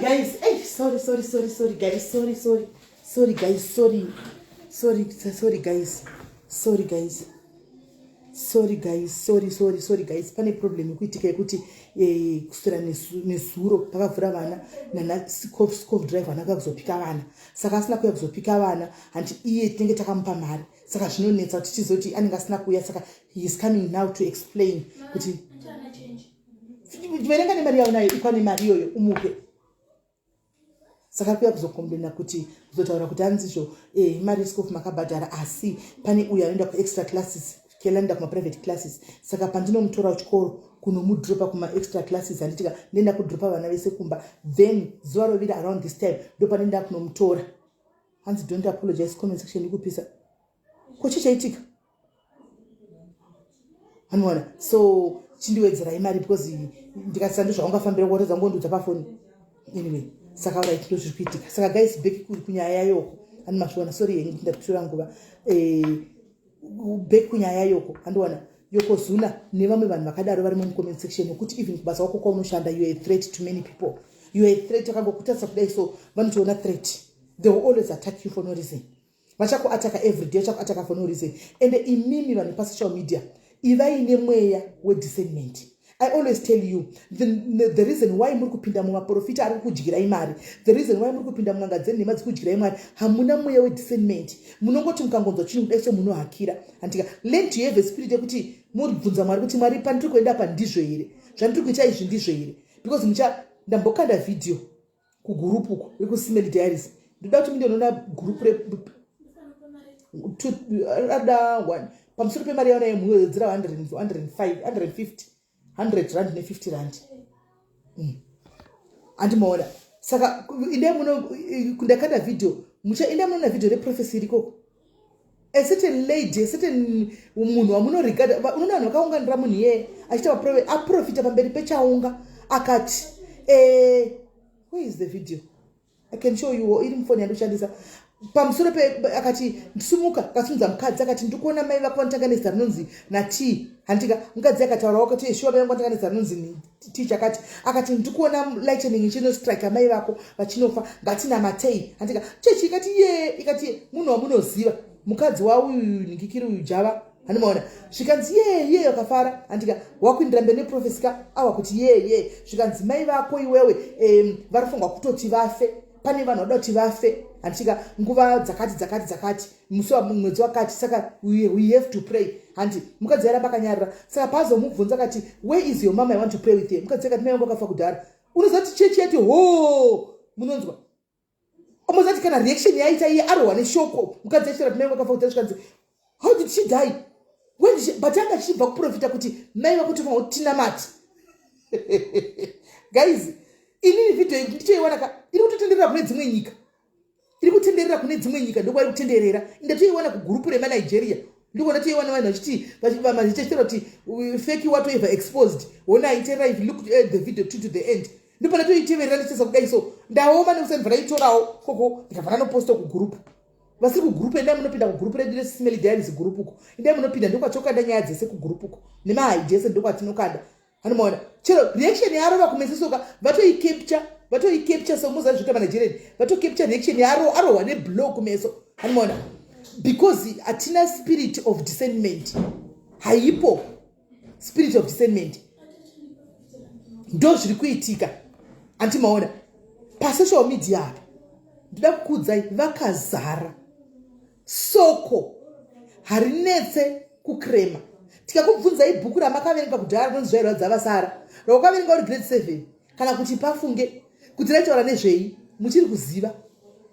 Guys. Hey, sorry, sorry, sorry, sorry guys, sorry, sorry, sorry guys, sorry, sorry, sorry guys, sorry guys, sorry guys, sorry, sorry, sorry guys. Pane problem yekuitika yekuti kuswera nezuro pakavhura vana nana scof driver anaka kuzopika vana, saka asina kuuya kuzopika vana, hanti iye tinenge takamupa mari, saka zvinonetsa kuti tizoti anenge asina kuuya. Saka he is coming now to explain kuti verenga nemari yaunayo, ikwane mari iyoyo umupe. Saka kuya kuzocomplaina kuti kuzotaura kuti hanzizvo mari school makabhadhara, asi pane uyo anoenda kuextra classes, kelanoenda kumaprivate classes, saka pandinomutora kuchikoro kunomudropa kumaextra classes, handitika ndoenda kudropa vana vese kumba, then zuva rovira around this time ndo kunomutora. Hanzi, "Don't apologize, comment section ikupisa." Ko chichaitika anoona? So chindiwedzerai mari because ndikatisa ndozvaungafambira kuratidza ngondudza pafoni. Anyway, saka right, ndo zviri kuitika. Saka guys, back kunyaya yayoko, handi mazviona? Sorry henyu ndakutora nguva. Back kunyaya yayoko, handiwana Yokozuna nevamwe vanhu vakadaro vari mumucomment section, nekuti even kubasa kwako kwaunoshanda, you are a threat to many people. You are a threat. Akangokutarisa kudai so, vanotoona threat. They will always attack you for no reason. Vachakuataka every day, vachakuataka for no reason. And imimi vanhu pasocial media, ivai nemweya wediscernment. I always tell you the reason why muri kupinda mumaprofita ari kukudyirai mari, the reason why muri kupinda mun'anga dzenhema dzikudyirai mari, hamuna mweya wediscernment. Munongoti mukangonzwa chinhu kudai so, munohakira, handika? Learn to have a spirit yekuti mubvunza Mwari kuti, "Mwari, pandiri kuenda pa ndizvo here? Zvandiri kuita izvi ndizvo here?" Because mucha ndambokanda vhidhiyo kugurupu uko rekuSimeli Diaries. Ndoda kuti mundonoona gurupu ada one pamusoro pemari yaona yemuwedzera 105, 150, 100 rand ne50 rand. Handimaona? Saka indai muno, ndakanda vhidhiyo, mucha indai munoona vhidhiyo reprophecy irikoko. A certain lady, a certain munhu wamunoregard, unoona vanhu vakaunganira munhu iyeye achiita aprofita pamberi pechaunga, akati where is the video? I can show you, iri mufoni yandoshandisa. Pamusoro pe akati, "Sumuka." Akasimudza mukadzi, akati, "Ndikuona mai vako vanotanga nezita rinonzi nat," handika? Mukadzi akataura wakati, "Shuwa, mai vangu vanotanga nezita rinonzi T chakati." Akati, "Ndikuona lightning ichinostrike mai vako, vachinofa, ngatinamatei," handika? Chechi ikati ye, ikati munhu wamunoziva, mukadzi wauyu ningikiri uyu Java, handimaona? Zvikanzi ye ye, wakafara, handika? Wakuindira mberi neprophecy ka awa kuti ye ye. Zvikanzi, "Mai vako iwewe varifungwa kutoti vafe, pane vanhu vada kuti vafe, handika? Nguva dzakati dzakati dzakati, musi mwedzi wakati, saka we have to pray," handi? Mukadzi airamba akanyarara. Saka paazomubvunza akati, "Where is your mama? I want to pray with you." Mukadzi akati, "Mai vangu akafa kudhara." Unoziva kuti chechi yati ho, munonzwa omoziva kuti kana reaction yaita iye arohwa neshoko. Mukadzi achitaura kuti mai vangu akafa kudhara, zvikanzi, "How did she die? When did she?" But anga achibva kuprofita kuti mai vako tofanira kuti tinamati. Guys, inini vhidhiyo iyi ndichoiwana ka, iri kutotenderera kune dzimwe nyika, iri kutenderera kune dzimwe nyika, ndokwairi kutenderera. Ndatoiwana kugurupu remaNigeria, ndikuona toiwana vanhu vachiti vachitaura kuti fake whatever exposed. Honai, tererai, if you look at the video to the end, ndopana toiteverera ndichitesa kudai so, ndaoma nekusandibva ndaitorawo koko, ndikabva ndanoposta kugurupu. Vasiri kugurupu, endai munopinda kugurupu redu reSimeli Diaries gurupu uko. Endai munopinda, ndokwatokanda nyaya dzese kugurupu uko, nemahaidi ese ndokwatinokanda. Anomaona chero reaction yaarova kumesesoka, vatoicapture, vatoicapture. So muza zvita maNigerian vatocapture reaction yaaro arohwa neblow kumeso, anomaona? Because hatina spirit of discernment, haipo spirit of discernment. Ndo zviri kuitika, andimaona? Pasocial media apa, ndoda kukuudzai, vakazara. Soko harinetse kukrema. Tikakubvunzai bhuku ramakaverenga kudhara rinonzi Zvairwadza Vasara, raukaverenga uri grade 7, kana kuti pafunge kuti raitaura nezvei, muchiri kuziva?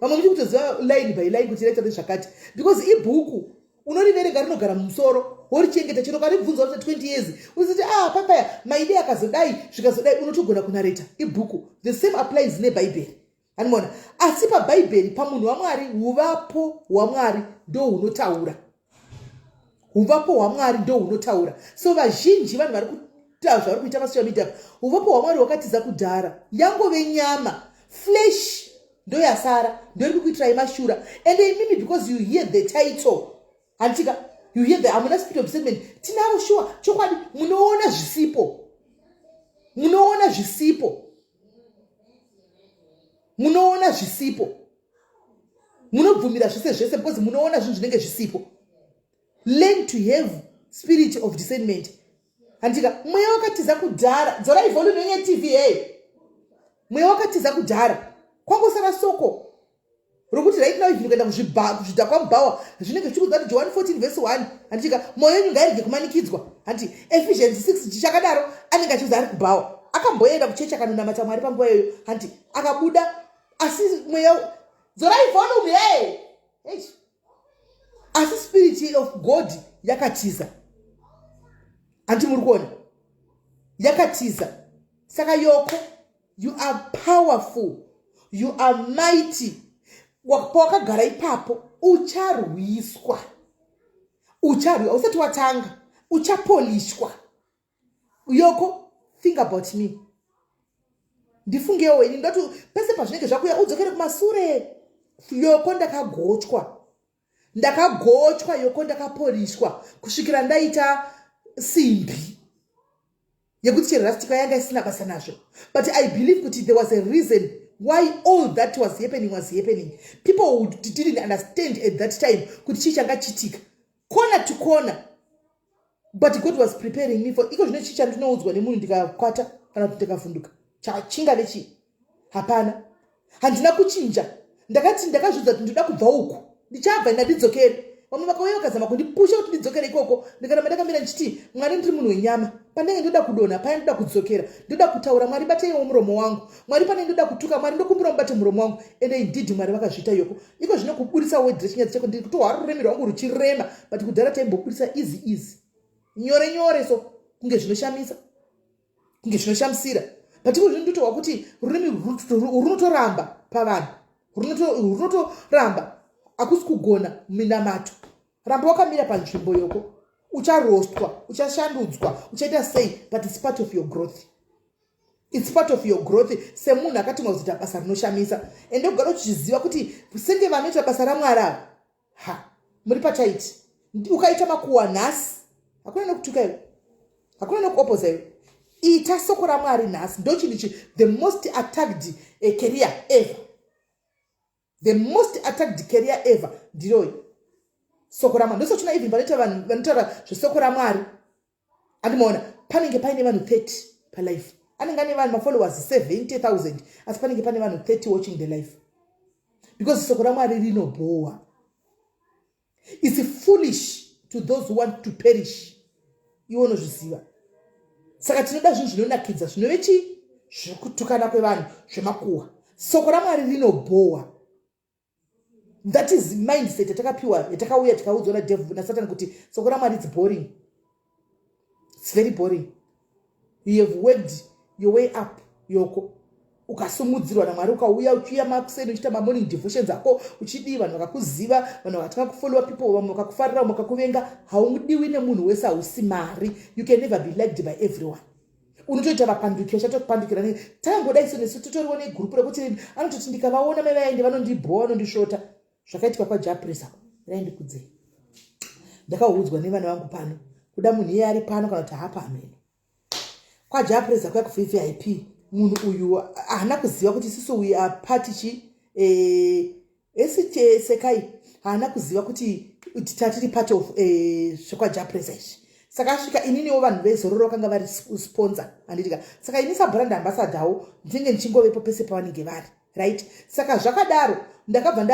Vamwe muchiri kutoziva line by line kuti raitaura nezvakati, because ibhuku unoriverenga, rinogara mumusoro, worichengeta. Chero karibvunza kuti 20 years uziti, "Ah, papaya maide akazodai, zvikazodai," unotogona kunareta ibhuku. The same applies nebhaibheri, anomaona? Asi pabhaibheri, pamunhu waMwari, uvapo hwaMwari ndo hunotaura, uvapo hwaMwari ndo hunotaura. So vazhinji vanhu vari kuita zvavari kuita pasocial media, uvapo hwaMwari hwakatiza kudhara, yangove nyama, flesh ndo yasara, ndo iri kukuitirai mashura. And imimi, because you hear the title, handitika? You hear the, hamuna spirit of discernment. Tinavo shuwa, chokwadi, munoona zvisipo, munoona zvisipo. Munoona zvisipo, munobvumira zvese zvese because munoona zvinhu zvinenge zvisipo. Learn to have spirit of discernment, handika? Mweya wakatiza kudhara. Dzorai volume yenye TV. Hey, mweya wakatiza kudhara, kwangosara soko rokuti right now even kuenda kuzvidhakwa mubhawa, zvinenge zvichikudza kuti John 14 verse 1, handitika? Mwoyo yenyu ngairege kumanikidzwa, handi? Ephesians 6 chichakadaro. Anenge achiudza ari kubhawa, akamboenda kuchechi, akanonamata Mwari panguva iyoyo, handi? Akabuda, asi mweya, dzorai volume. Hey, asi spirit of God yakatiza, handi? Muri kuona, yakatiza. Saka Yoko, you are powerful, you are mighty. Pawakagara ipapo ucharwiswa, ucharwiswa usati watanga, uchapolishwa. Yoko, think about me, ndifungewo ini. Ndoti pese pazvinenge zvakuya, udzokere kumasure. Yoko, ndakagochwa, ndakagochwa. Yoko, ndakapolishwa kusvikira ndaita simbi yekuti chero rastika yanga isina basa nazvo. But I believe kuti there was a reason why all that was happening was happening. People who didn't understand at that time kuti chii changa chitika corner to corner, but God was preparing me for iko zvino. Chii chandinoudzwa nemunhu ndikakwata kana kuti ndikavhunduka? Chingave chii? Hapana, handina kuchinja. Ndakati ndakazvidza kuti ndoda kubva uku, ndichabva, ndandidzokere. Vamwe vakauya vakazama kundipusha kuti ndidzokere ikoko, ndikaramba ndakamira ndichiti, "Mwari, ndiri munhu wenyama. Pandenge ndoda kudonha paya, ndoda kudzokera, ndoda kutaura. Mwari, bateiwo muromo wangu. Mwari, pane ndoda kutuka, Mwari, ndokumbira mubate muromo wangu." Ende indeed Mwari vakazviita, Yoko. Iko zvino kuburisa word rechinyadzi chako, ndiri kutohwa rurimi rwangu ruchirema, but kudhara taimbobudisa easy easy, nyore nyore, so kunge zvinoshamisa, kunge zvinoshamisira. But iko zvino ndotohwa kuti rurimi runotoramba pavanhu, runotoramba. Hakusi kugona minamato. Ramba wakamira panzvimbo, Yoko. Ucharostwa, uchashandudzwa, uchaita sei, but it's part of your growth, it's part of your growth semunhu akatumwa kuzoita basa rinoshamisa. Ende kugara uchiziva kuti senge vanoita basa raMwari ava, ha, muri pataiti. Ukaita makuhwa nhasi, hakuna nekutuka iwe, hakuna nekuopoza iwe. Ita soko raMwari nhasi. Ndo chinhu chi the most attacked career ever, the most attacked career ever ndiroi, soko raMwari. Ndosochina even panoita vanhu vanotaura zvesoko raMwari, andimaona panenge paine vanhu 30 palife. Anenge ane vanhu mafollowers 70 000, asi panenge pane vanhu 30 watching the life, because soko raMwari rinobhowa. It's foolish to those who want to perish. Iwe unozviziva. Saka tinoda zvinhu zvinonakidza, zvinove chii? Zvekutukana kwevanhu, zvemakuhwa. Soko raMwari rinobhowa. That is mindset yatakapiwa, yatakauya tikaudzwa nadevil, naSatani, kuti soko raMwari, it's boring, it's very boring. You have worked your way up, Yoko. Ukasumudzirwa naMwari, ukauya uchiuya makuseni uchiita mamorning devotions ako, uchidii, vanhu vakakuziva, vanhu vakatanga kufollowa people, vamwe vakakufarira, vamwe vakakuvenga. Haudiwi nemunhu wese, hausi mari. You can never be liked by everyone. Unotoita vapanduki vachatokupandukira. Tangodai so nesu totoriwo negurupu rekuti anototi ndikavaona mai vaende, vanondibhowa, vanondisvota. Zvakaitika kwaJapresa, raindikudzei, ndakaudzwa nevana vangu pano, kuda munhu iye ari pano kana kuti hapa hameno kwaJapresa kuya kuVVIP. Munhu uyu haana kuziva kuti isusu we are party chi esisekai. Haana kuziva kuti tatiri part of zvekwaJapresa izvi. Saka asvika, ininiwo vanhu veZororo vakanga vari sponsor, handitika? Saka ini sabrand ambassadorwo ndinenge ndichingovepo pese pavanenge vari, right? Saka zvakadaro, ndakabva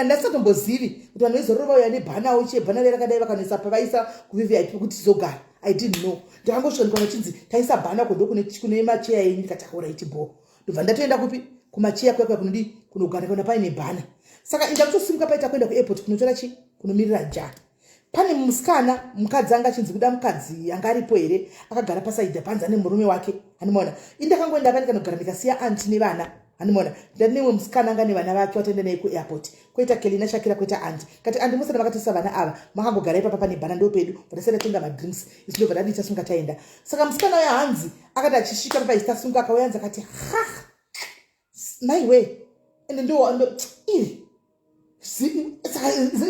ndasatombozivi kuti vanhu veZororo vauya nebhanawo, chebhana rakadai, vakanoisa pavaisa kuVVIP kuti tizogara. I didn't know. Ndakangosvika ndikaona chinzi taisa bhana ko ndokune macheya enyu. Ndikati, "Alright, bo." Ndobva ndatoenda kupi? Kumacheya kuya kuya kunodi kunogara kana paine bhana. Saka inda kutosimuka paita kuenda kuairport kunotora chi kunomirira ja. Pane musikana, mukadzi anga achinzi kuda mukadzi anga aripo here, akagara pasaidha panzi ane murume wake, handimaona. Indakangoenda akandikanogara, ndikasiya aunty nevana, handimaona. Ndati nemwe musikana anga nevana vake, wataenda naye kuairport, koita Kelina, Shakira, koita aunty. Kati, "Aunty, musana makatisa vana ava, makangogara ipapa pane bhana, ndo pedu." Vandasai ndatenga madrinks isu, ndobva ndadii, tasunga taenda. Saka musikana uyo hanzi akati achisvika papa isi tasunga, akauya, hanzi akati, "Ha, maiwe." Ende ndo iri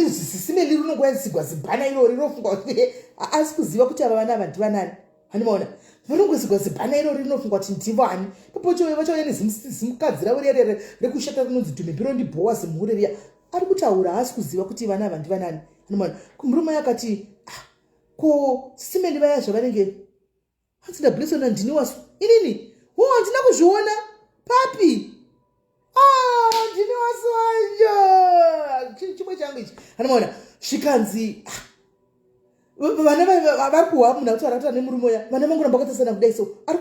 zisimeli rinongoyasigwa zibhana irori, rofunga kuti asi kuziva kuti ava vana ava ndivanani, handimaona. Vanongosigwa zibhana iro rinofungwa kuti ndivo ani. Ipapo chauya vachauya nezimukadzi ravo riya riya rekushata rinonzi Dhumebi rondibhowa zimhure riya. Ari kutaura haasi kuziva kuti vana ava ndivanani. Anomaona murume akati ah, ko simeni vaya zvavanenge hanzi ndablesswa nandini wasu inini ho handina kuzviona papi ah, ndini wasu wacho chinhu chimwe changu ichi anomaona zvikanzi ah, vana vari kuhwa munhu akuti arikutaura nemurume uya vana vangoramba vakatasana kudai so ari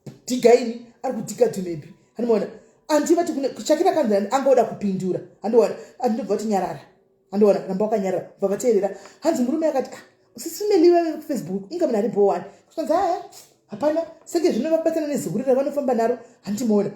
kudhiga ini ari kudhiga dhumebi anomaona anti vati shakira kanzi angoda kupindura andiona andinobva vati nyarara andiona ramba wakanyarara bva vateerera hanzi murume akati ah, usisimeli vave kufacebook inga munhu ari bhowani kusanzi aya hapana senge zvino vabatsana nezihuri ravanofamba naro handimuona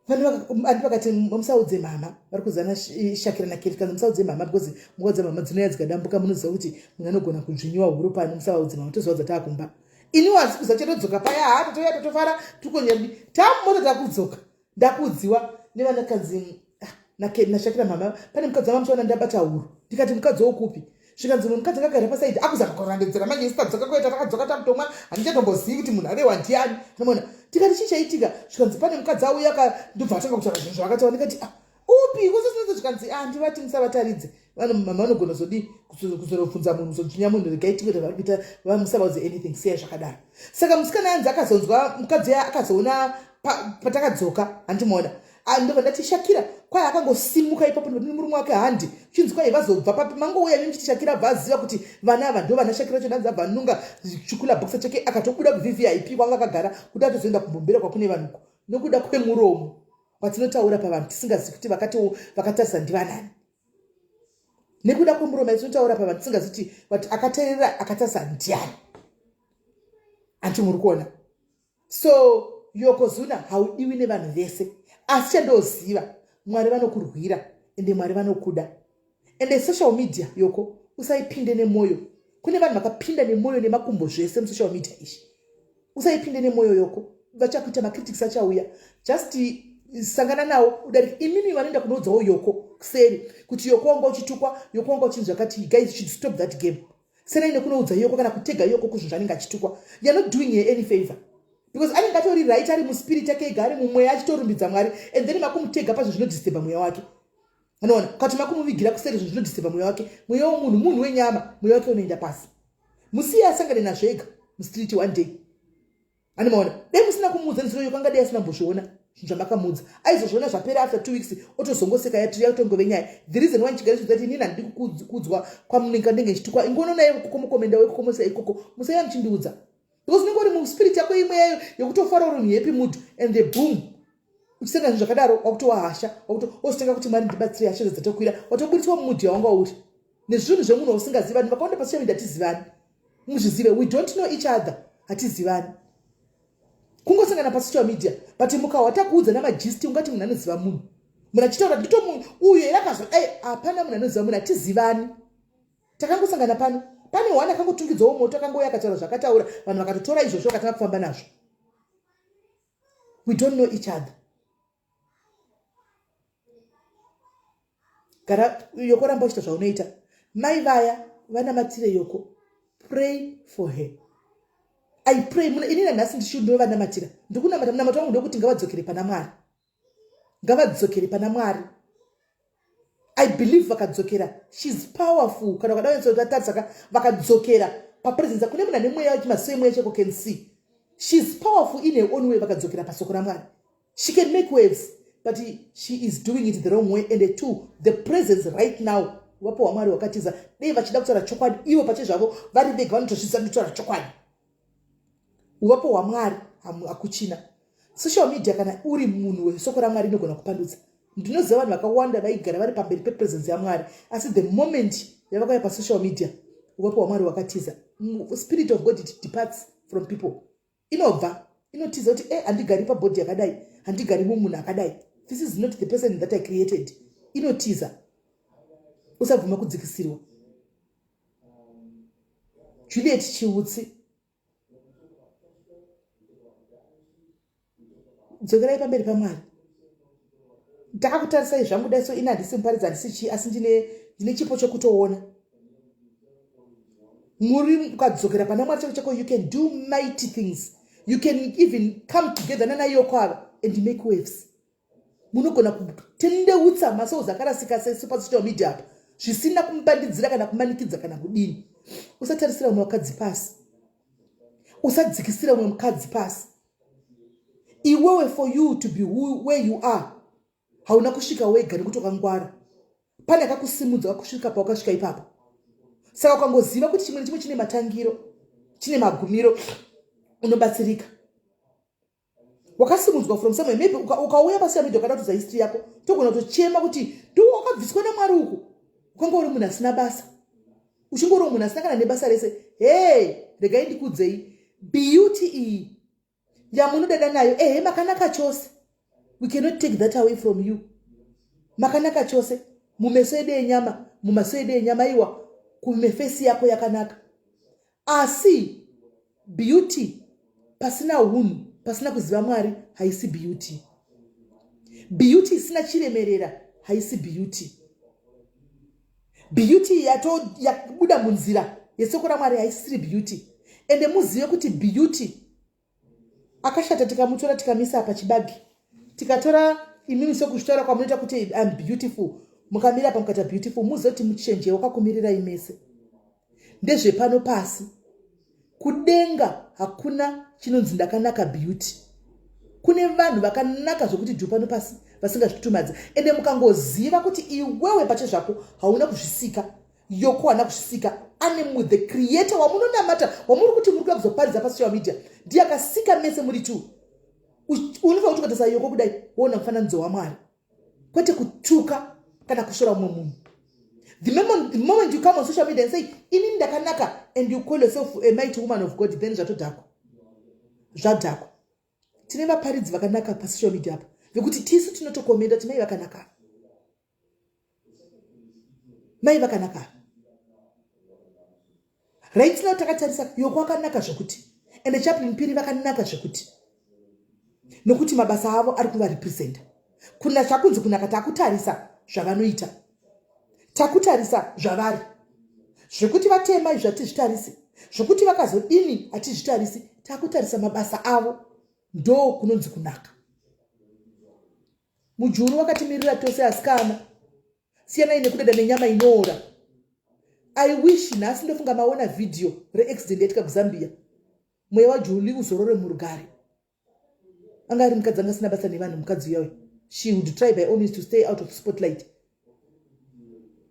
andi vakati musaudze mama vari kuzana shakira nakeri kanzi musaudze mama because mukaudza mama dzinouya dzikadambuka munoziva kuti munhu anogona kudzvinyiwa huro pano musavaudze mama tozivaudza taakumba ini wasi kuza chatodzoka paya haa totouya totofara tikonyadi tamumota takudzoka ndakuudziwa nevanakadzi ah, nashakira mama pane mukadzi wanga muchiona ndabata huro ndikati mukadzi wokupi zvikanzi mumwe mukadzi akagara pasaidi akuzama kurondedzera manje isi tadzoka kuita takadzoka takutomwa handichatombozivi kuti munhu arewa ndiani anoona tikati chii chaitika zvikanzi pane mukadzi auya ndobva atanga kutaura zvinhu zvaakataura ndikati ah upi kusisinadzo zvikanzi ah ndivati musavataridze vanhu mama vanogona zodii kuzonobvunza munhu kuzodzvinya munhu regai tingoita zvavari kuita vamusavaudze anything siya zvakadaro saka musikana anzi akazonzwa mukadzi uya akazoona patakadzoka handimuona ah, ndobva ndati shakira kwai akangosimuka ipapo nemurume wake handi chinzi kwai vazobva papi mangouya imi muchiti shakira abva aziva kuti vana ava ndo vana shakira cho ndanzi abva anunga chikula boxa chake akatobuda kuvvip kwanga akagara kuti atozoenda kumbombera kwakune vanhuko nokuda kwemuromo watinotaura pavanhu tisingazivi kuti vakati vakatarisa ndivanani nekuda kwemuromo yatinotaura pavanhu tisingazivi kuti akateerera akatarisa ndiani anti muri kuona so yokozuna haudiwi nevanhu vese asi chandoziva mwari vanokurwira ende mwari vanokuda ende social media yoko usaipinde nemwoyo kune vanhu vakapinda nemwoyo nemakumbo zvese musocial media izvi usaipinde nemwoyo yoko vachakuita macritics achauya just sangana nawo udarike imimi vanoenda kunoudzawo yoko kuseri kuti yoko wanga uchitukwa yoko wanga uchinzi zvakati guys should stop that game senai nekunoudza yoko kana kutega yoko kuzvinhu zvanenge achitukwa you're not doing her any favor because anenge atori right ari muspirit yake ega ari mumweya achitorumbidza mwari and then makumutega pazvinhu zvinodisturba mweya wake anoona kati makumuvigira kuseri zvinhu zvinodisturba mweya wake mweya womunhu munhu wenyama mweya wake unoenda pasi musiye asangane nazvo ega mustreet one day animaona dai musina kumuudza nezuro yoko angadai asina mbozviona zvinhu zvamakamuudza aizozviona zvapera after two weeks otozongoseka yatongove nyaya the reason why chigare chizati inini handidi kukudzwa kwamunenge ndenge ndichitukwa ingononaye koko mukomenda wekoko ikoko musaiya muchindiudza because unenge uri muspirit yako imwe yayo yekutofara uri muhappy mood and the boom uchisanga zvinhu zvakadaro wakutowa hasha wakutoozitenga kuti mwari ndibatsire hasha dzatokwira watoburitswa mumudhi yawanga uri nezvinhu zvemunhu wausingazivi vanhu vakawanda pasocial media hatizivani muzvizive we don't know each other hatizivani kungosangana pasocial media but mukahwa takuudza namagisti ungati munhu anoziva munhu munhu achitaura ndito munhu uyu here akazodai hapana munhu anoziva munhu hatizivani takangosangana pano pane one akangotungidzawo moto akangouya akataura zvakataura vanhu vakatotora izvozvo vakatanga kufamba nazvo we don't know each other gara yoko ramba uchiita zvaunoita mai vaya vanamatire yoko pray for her i pray muna ini nanhasi ndichi ndovanamatira ndikunamata munamato wangu ndokuti ngavadzokere pana mwari ngavadzokere pana mwari i believe vakadzokera shes powerful kana vakada kunyatsotatarisa vakadzokera papresence kune munhu ane mweya maziso emweya cheko can see shes powerful in her own way vakadzokera pasoko ramwari she can make waves but she is doing it the wrong way and two the presence right now vapo hwamwari hwakatiza dei vachida kutaura chokwadi ivo pachezvavo vari vega vanotozviziva ndikutaura chokwadi uvapo hwamwari hakuchina social media kana uri munhu wesoko ramwari inogona kupandutsa ndinoziva vanhu vakawanda vaigara vari pamberi pepresence yamwari asi the moment yavakauya pasocial media uvapo hwamwari hwakatiza spirit of god it departs from people inobva inotiza kuti e handigari pabhodhi yakadai handigari mumunhu akadai this is not the person that i created inotiza usabvuma kudzikisirwa juliet chiutsi dzokerai pamberi pamwari ndakakutarisai zvangu dai so ini handisi muparidzi handisi chii asi ndine ndine chipo chokutoona Muri ukadzokera pana Mwari chako chako, you can do mighty things. You can even come together nana Yoko ava and make waves. Munogona kutendeutsa masouls akarasika sesu pasocial media apa zvisina kumubandidzira kana kumanikidza kana kudini. Usatarisira umwe mukadzi pasi, usadzikisira umwe mukadzi pasi. Iwewe, for you to be where you are, hauna kusvika wega nekuti wakangwara. Pane akakusimudza wakusvika pawakasvika ipapo. Saka ukangoziva kuti chimwe nechimwe chine matangiro, chine magumiro, unobatsirika. Wakasimudzwa from somewhere. Maybe ukauya pasocial media ukada kutodza history yako, togona kutochema kuti ndo wakabviswa naMwari uku. Ukanga uri munhu asina basa, uchingoriwo munhu asina kana nebasa rese. Hei, regai ndikudzei, beauty iyi yamunodada nayo, ehe, makanaka chose. We cannot take that away from you. Makanaka chose mumeso edu enyama, mumaso edu enyama. Iwa kumeface yako yakanaka, asi beauty pasina unhu, pasina kuziva Mwari, haisi beauty. Beauty isina chiremerera haisi beauty. Beauty yabuda munzira yesoko raMwari haisiri beauty. Ende muzive kuti beauty akashata tikamutora, tikamisa pachibagi, tikatora imimi sekuzvitaura kwamunoita kuti "I'm beautiful", mukamira pamukaita beautiful, muzive kuti muchenje wakakumirirai mese. Ndezvepano pasi. Kudenga hakuna chinonzi ndakanaka beauty. Kune vanhu vakanaka zvokuti dhu pano pasi vasingazvitumadzi. Ende mukangoziva kuti iwewe pache zvako hauna kuzvisika, Yoko haana kuzvisika, ane the creator wamunonamata, wamuri kuti muri kuda kuzoparidza pasocial media, ndiye akasika mese muri two. Unofanira kuti ukatarisa Yoko kudai, woona mufananidzo waMwari, kwete kutuka kana kusvora mumwe munhu. The moment you come on social media and say, "Inini ndakanaka," and you call yourself a mighty woman of God, then zvatodhakwa, zvadhakwa. Tine vaparidzi vakanaka pasocial media apa vekuti tisu tinotocommenta kuti mai vakanaka, mai vakanaka. Right now takatarisa Yoko akanaka zvekuti, ende Chaplain Piri vakanaka zvekuti, nokuti mabasa avo ari kuvarepresenta. Kuna chakunzi kunaka, takutarisa zvavanoita, takutarisa zvavari. Zvekuti vatema izvi hatizvitarisi, zvokuti vakazodini hatizvitarisi, takutarisa mabasa avo. Ndo kunonzi kunaka. Mujuru wakatimirira tose. Asikana, siyanai nekudada nenyama inoora. I wish nhasi, ndofunga maona vhidhiyo reaccident yaitika kuZambia. Mweya waJuli uzorore murugare. Anga ari mukadzi anga asina basa nevanhu. Mukadzi uyayo, she would try by all means to stay out of spotlight.